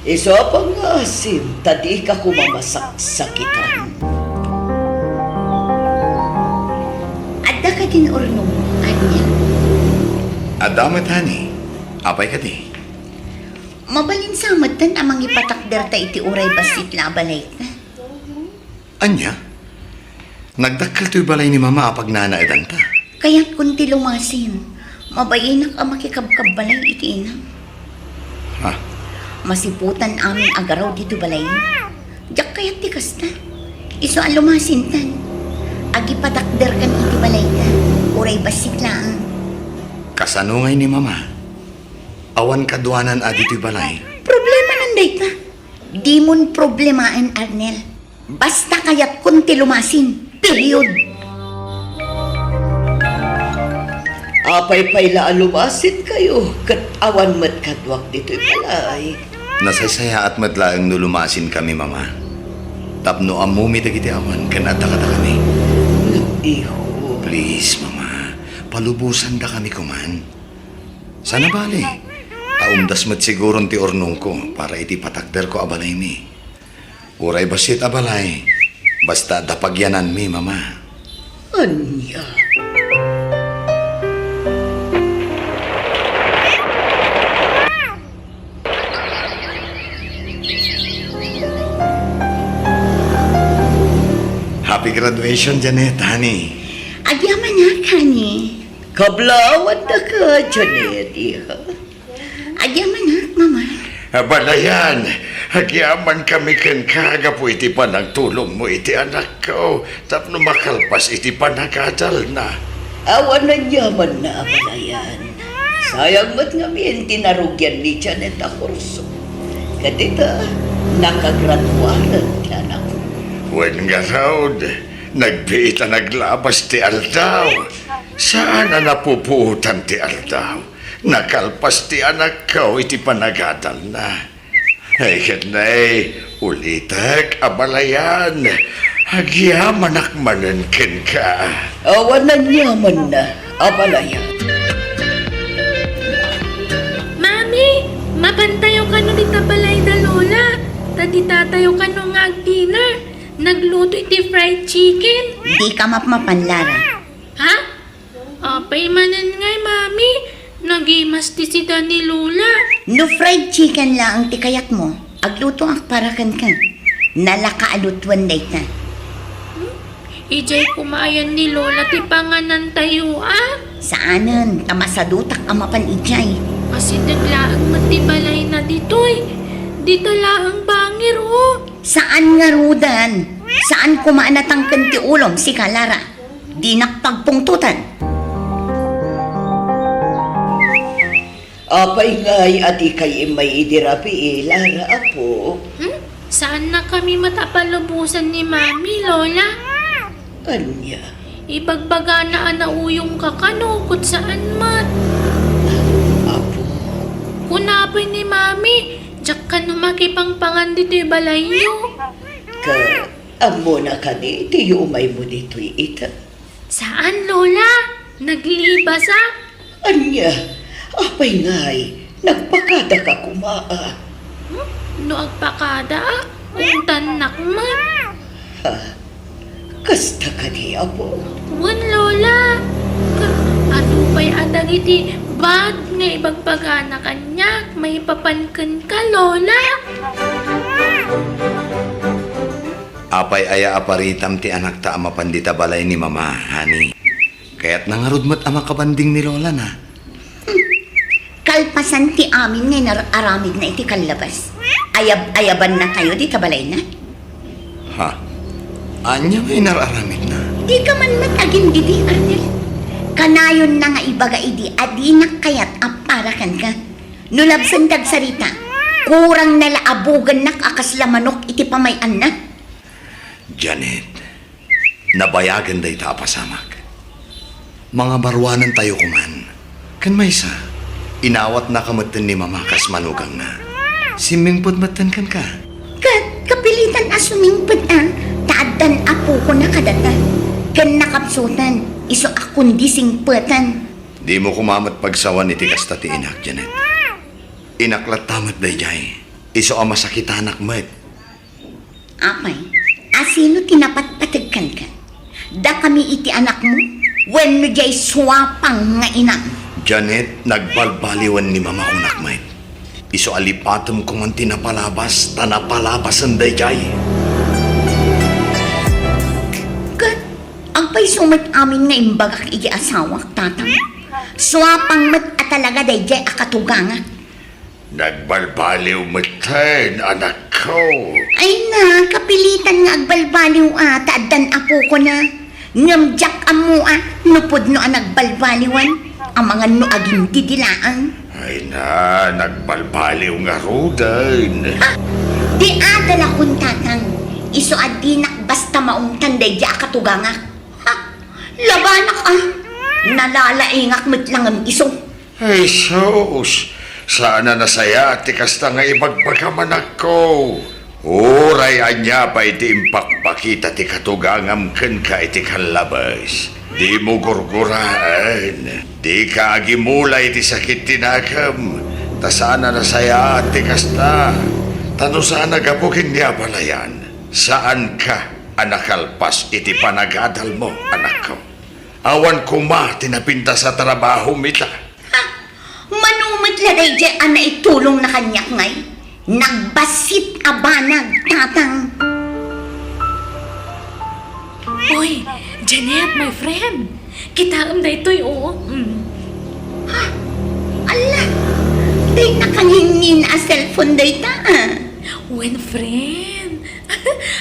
Isu a pangngaasim ta dika koma masaksakitan. Adda kadin urnongmo, Arnel? Adda met, honey. Apay kadi? Mabalin sa metten a mangipatakderta iti uray bassit la a balayta. Ania? Nagdakkel toy balay ni Mama a pagnanaedanta. Kayatkon ti lumasin. Mabayinak a makikabkabbalay iti inam. Ha? Masiputan amin a garaw ditoy balay. Diak kayat ti kasta. Isu a lumasintan. Agipatakderkan iti balayta. Uray bassit laeng. Kasano ngay ni Mama? Awan kaduanan a ditoy balay. Problemanan dayta. Dimon problemaen, Arnel. Basta kayatkon ti lumasin. Period. Apay pay la a lumasinkayo ket awan met kaduak ditoy balay? Nasaysayaat met laeng no lumasinkami, Mama. Tapno ammomi dagiti awan ken adda kadakami. Iho. Please, Mama. Palubosandakami koman. Sana bale, ta umdas met siguron ti urnongko para iti patakderko a balaymi. Uray bassit a balay, basta adda pagyananmi, Mama. Ania? Happy graduation, Janet, honey. Agyamanak, honey. Kablaawan daka, Janet, iha. Agyamanak, Mama. Abalayan, agyamankami kenka gapu iti panagtulongmo iti anakko tapno makalpas iti panagadalna. Awan anyamanna, abalayan. Sayang met ngamin ti narugian ni Janet a kurso. Ket ita, nakagraduaren ti anakko. Wen ngarud, nagbiit a naglabas ti aldaw. Saan a napupuotan ti aldaw. Nakalpas ti anakko iti panagadalna. Ay, ket nay, ulitek, abalayan. Agyamanak manen kenka. Awan anyamanna, abalayan. Mami, mapantayo kano dita balay da Lola. Ta di tatayo kano nga ag-dinner. Nagluto iti fried chicken. Di ka mapmapan, Lara. Ha? Apay manen ngay, Mami, nagimas ti sida ni Lola. No fried chicken laeng ti kayatmo, aglutoak para kenka. Nalaka a lutoen dayta. Hmm? Idiay koma ayan ni Lola ti panganantayo, a? Saanen, ta masadutak a mapan idiay. Asideg laeng met ti balayna ditoy. Dita laeng bangir, o. Saan ngaruden? Saan koma a natangken ti ulom, sika, Lara? Dinak pagpungtotan. Apay ngay a dikay immay idi rabii, Lara, apo? Hmm? Saannakami met a palubosan ni Mami, Lola. Ania? Ibagbagana a nauyongka kano, ket saan met. Apo? Kuna pay ni Mami, diak kano makipangpangan ditoy balayyo. Ket ammona kadi ti yumaymo ditoy ita? Saan, Lola. Naglibasa. Ania? Apay ngay, nagpakadaka koma, a? Hmm? No agpakada, a, untannak met. Ha? Kasta kadi, apo? Wen, Lola. Ka-, adu pay a dagiti bag nga ibagbagana kaniak, maipapan kenka, Lola. Apay aya a paritam ti anakta a mapan dita balay ni Mama, honey? Kayatna ngarud met a makabanding ni Lolana. Kalpasan ti amin nga inar-aramidna iti kallabas, ayab-ayabannatayo dita balayna. Ha? Ania nga inar-aramidna? Dika man met agindidi, Arnel. Kanayonna nga ibaga idi a dinak kayat a para kenka. No labsen ti agsarita, kurang na la a bugennak a kasla manok iti pamay-anna. Janet, nabayagen dayta a pasamak. Mangabaruanentayo koman. Ken maysa, inawatnaka metten ni Mama kas manugangna. Simmingpet metten kenka. Ket kapilitan a sumingpet a, ta addan apokona kadata. Ken nakapsuten, isu a kundi singpeten. Dimo koma met pagsawan iti kasta ti inak, Janet. Inak latta met daydiay. Isu a masakitanak met. Apay, asino ti napatpateg kenka? Dakami iti anakmo? Wenno diay suapang nga inam? Janet, nagbalbaliwen ni Mama kunak met. Isu a lipatem koman ti napalabas, ta napalabasen daydiay. Ket agpayso met amin nga imbagak iti asawak, Tatang? Suapang met a talaga daydiay a katugangak. Nagbalbaliw metten, anakko. Ay na, kapilitan nga agbalbaliw a, ta addan apokona. Ngem diak ammo a, no pudno a nagbalbaliwan, amangan no agindidi laeng. Ay na, nagbalbaliw ngaruden. Ha? Di adalakon, Tatang. Isu a dinak basta maungtan daydiay a katugangak. Ha? Labanak a? Nalalaingak met la ngem isu. Ay, sus! Saan a nasayaat ti kasta nga ibagbagam, anakko. Uray ania pay ti impakpakita ti katugangam kenka iti kallabes, dimo gurguraen. Dika agimula iti sakit ti nakem, ta saan a nasayaat ti kasta. Ta no saan a gapu ken ni abalayan, saanka a nakalpas iti panagadalmo, anakko. Awan koma ti napintas a trabahom ita. Ha? Mano met la daydiay a naitulongna kaniak ngay? Nagbassit a banag, Tatang. Oy, Janet, my friend. Kitaem daytoy, o. Mm. Ha? Ala, day nakangingin a cellphone dayta, a. Wen, friend.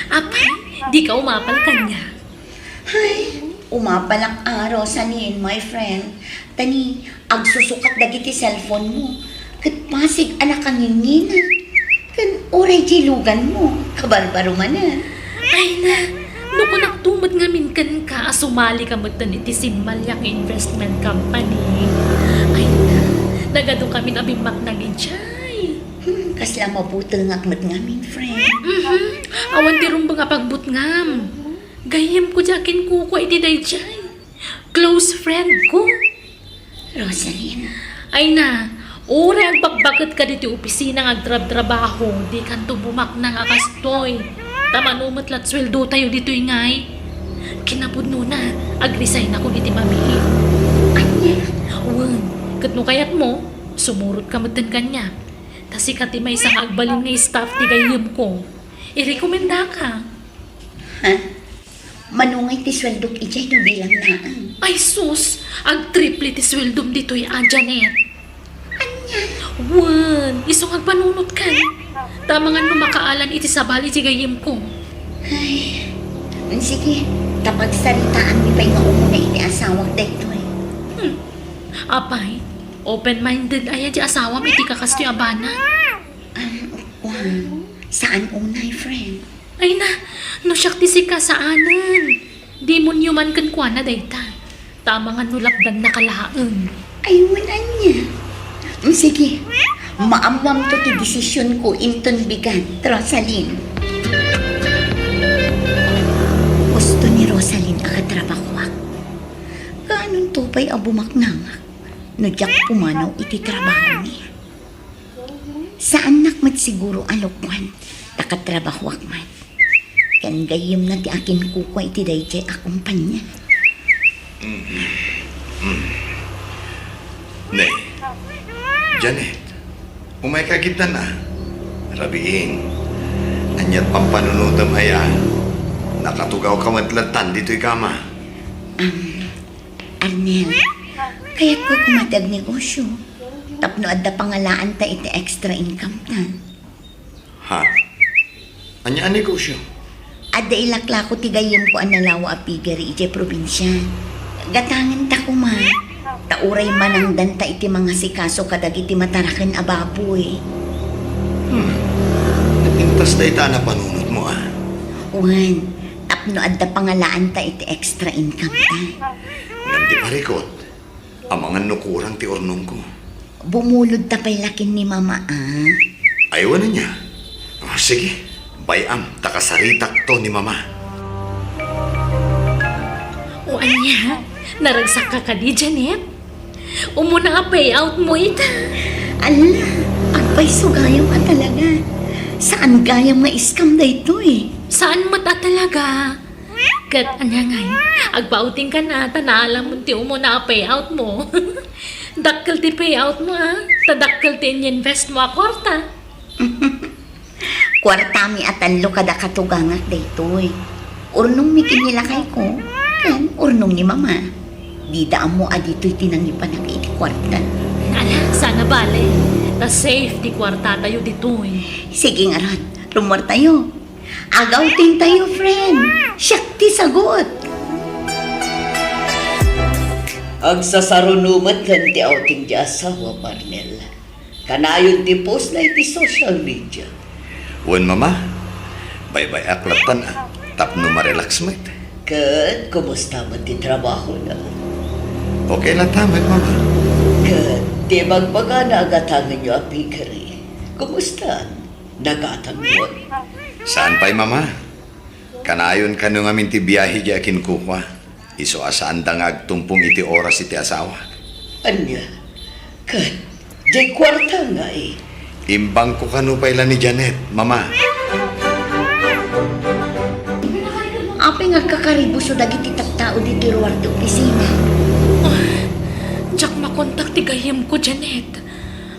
Apay, dika umapal kaniak? Ay, umapalak a, Rosaline, my friend. Ta ni, agsusukat dagiti cellphone mo. Ket pasig a nakangingina. Ken uray diay lugan mo, kabarbaro manen. Ay na, no kunakto met ngamin kenka a sumalika metten iti simmaliak nga investment company. Ay na, nagadu kamin a bimmaknang idiay. Hmm, kasla mabutengak met ngamin, friend. Mhm. Awan ti rumbeng a pagbutngam. Gayyemko diay akinkukua iti daydiay. Close friend ko. Rosaline. Ay na, uray agbakbaket ka ditoy opisina nga agtrabtrabaho, dikanto bumaknang a kastoy. Ta mano met la ti sueldotayo ditoy ngay. Kinapudnona, agresign ako ditoy mammiet. Ania? Wen, ket no kayatmo, sumurot ka metten kaniak. Ta sika ti maysa nga agbalin nga staff ti gayyemko. Irekomendaka. Ha? Mano ngay ti sueldok idiay no bilang laeng? Ay sus! Agtriple ti sueldom ditoy a, Janet. Ania? Wen, isu nga agpanunotkan. Ta amangan no makaalan iti sabali ti gayyemko. Ay, sige, ta pagsaritaanmi pay nga umuna iti asawak daytoy. Hmm. Apay, open-minded aya ti asawam iti kakastoy a banag? Um, wen, saan unay, friend. Ay na, no siak ti sika, saanen. Demonyo man kenkuana dayta. Ta amangan no lapdannaka laeng. Ay, wen ania. Mm, sige. Maammoamto ti desisionko inton bigat, Rosaline. Husto ni Rosaline a katrabahoak. Kaanonto pay a bumaknangak no diak pumanaw iti trabahona? Saannak met siguro a lokoan, ta katrabahoak met. Ken gayyemna ti akinkukua iti daydiay a kompania. Mm. Mm. Ne, Janet, umayka ketdin a. Rabiin, aniat pampanunotem aya? Nakaatugawka met latta ditoy kama. Um, Arnel, kayatko koma ti agnegosyo. Tapno adda pangalaanta iti extra income ta. Ha? Ania a negosyo? Adda ilaklako ti gayyemko a nalawa a piggery idiay probinsia. Gatangenta koma. Ta uray manangdanta iti mangasikaso kadagiti mataraken a baboy. Hmm. Napintas dayta a napanunotmo, a. Wen, tapno adda pangalaanta iti extra income ta. Ngem ti parikut, amangan no kurang ti urnongko. Bumulodta pay la ken ni Mama, a. Ay, wen ania? O, sige, bay-am, ta kasaritakto ni Mama. O ania, naragsakka kadi, Janet? Umuna a payoutmo ita. Ala, agpayso gayam a talaga. Saan gayam nga scam daytoy? Saan met a talaga? Ket ania ngay, agpa-outingkan a, ta naalamon ti umuna a payoutmo. Dakkel ti payoutmo, a, ta dakkel ti ininvestmo a kuarta. Kuartami a tallo kada katugangak daytoy. Urnongmi ken ni lakayko, ken urnong ni Mama. Dida ammo a ditoy ti nangipanak iti kuarta. Ala, saan a bale. Ta safe ti kuartatayo ditoy. Sige ngarud, rummuartayo. Ag-outingtayo, friend. Siak ti sagut. Agsasaruno met laeng ti outing ti asawa, Arnel. Kanayon ti postna iti social media. Wen, Mama. Baybay-ak lattan a, tapno marelax met. Ket kumusta met ti trabahona? Okay latta met, Mama. Ket ti ibagbagana a gatangenyo a piggery, kumusta? Nagatangyon? Saan pay, Mama. Kanayon kano ngamin ti biahe diay a kinkukua. Isu a saanda nga agtumpong iti oras iti asawa. Ania? Ket diay kuarta ngay? Imbangko kano pay la ni Janet, Mama. Apay nga agkakaribuso dagiti tattao ditoy ruar ti opisina? Ah, diak makontak ti gayyemko, Janet.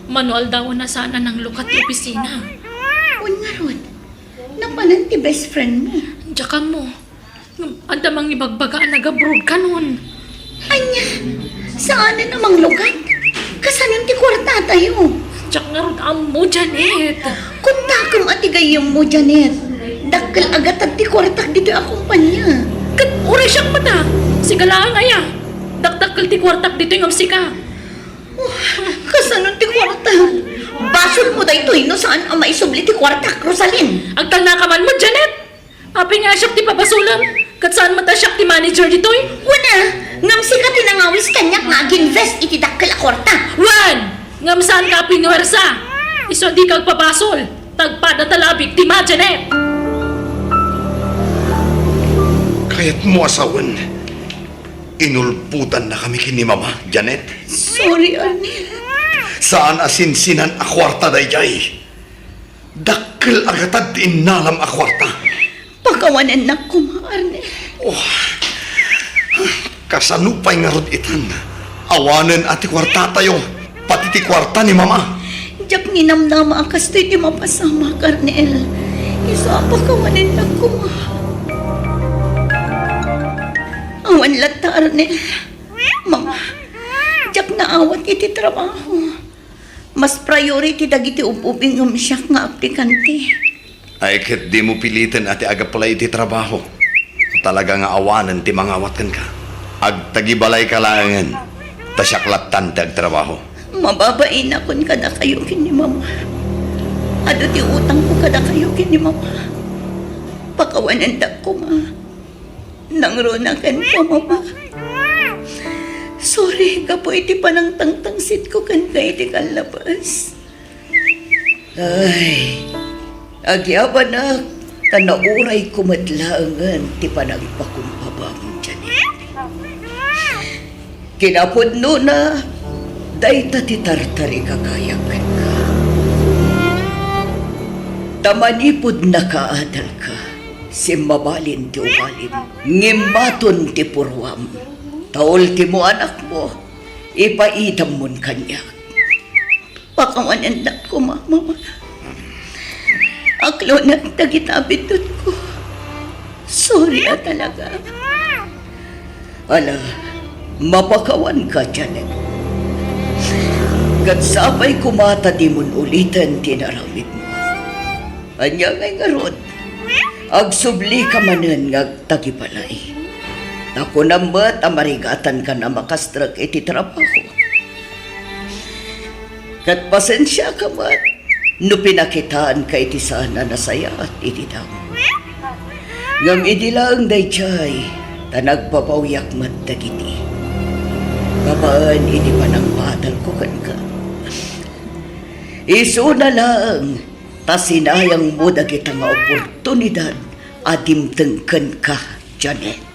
Mano aldawen a saan a nanglukat ti opisina. Wen ngarud, napanan ti best friend mo. Diak ammo. Ngem adda mangibagbaga a nag-abroad kanon. Ania? Saanen a manglukat? Kasanon ti kuartatayo? Diak ngarud ammo, Janet. Kontakem a ti gayyemmo, Janet. Dakkel a gatad ti kuartak ditoy a kompania. Ket uray siak met a, sika laeng aya. Dakdakkel ti kuartak ditoy ngem sika. Oh, kasanon ti kuarta? Basolmo daytoy no saan a maisubli ti kuartak, Rosalyn. Agtalnaka man met, Janet! Apay nga siak ti pabasolem? Ket saan met a siak ti manager ditoy? Wen a, ngem sika ti nangawis kaniak nga ag-invest iti dakkel a kuarta. Wen, ngem saanka a pinuwersa. Isu a dika agpabasol. Ta agpada ta la a biktima, Janet! Kayatmo a sawen, inulbodannakami ken ni Mama, Janet. Sorry, Arnel. Saan a sinsinan a kuarta daydiay. Dakkel a gatad ti innalam a kuarta. Pakawanennak koma, Arnel. Oh. Kasano pay ngarud itan? Awanen a ti kuartatayo, pati ti kuarta ni Mama. Diak ninamnama a kastoy ti mapasamak, Arnel. Isu a pakawanennak koma. Awan latta, Arnel. Mama, diak naawat iti trabaho. Mas priority dagiti ub-ubing ngem siak nga aplikante. Ay, ket dimo piliten a ti ag-apply iti trabaho. Talaga nga awanen ti mangawat kenka. Agtagibalayka laengen, ta siak lattan ti agtrabaho. Mababainakon kadakayo ken ni Mama. Adu ti utangko kadakayo ken ni Mama. Pakawanendak koma. Nangruna kenka, Mama. Sorry gapu iti panangtangtangsitko kenka iti kallabas. Ay, agyabanak, ta naurayko met laengen ti panagpakumbabam, Janet. Kinapudnona, dayta ti tartarikagayam kenka. Ta manipud nakaadalka, simmabalin ti ugalim, ngimmaton ti purruam. Ta ultimo anakmo, ipaidammon kaniak. Pakawanendak koma, Mama. Aklonak dagita a biddutko. Sorry a talaga. Ala, mapakawanka, Janet. Ket sapay koma ta dimon uliten ti inaramidmo. Ania ngay ngarud? Agsublika manen nga agtagibalay. Ta kunam met a marigatankan a makastrek iti trabaho. Ket pasensiaka met no pinakitaanka iti saan a nasayaat iti damo. Ngem idi laeng daydiay, ta nagbabawiak met dagiti babaen iti panangbatalko kenka. Isuna laeng ta sinayangmo dagita nga oportunidad a dimteng kenka, Janet.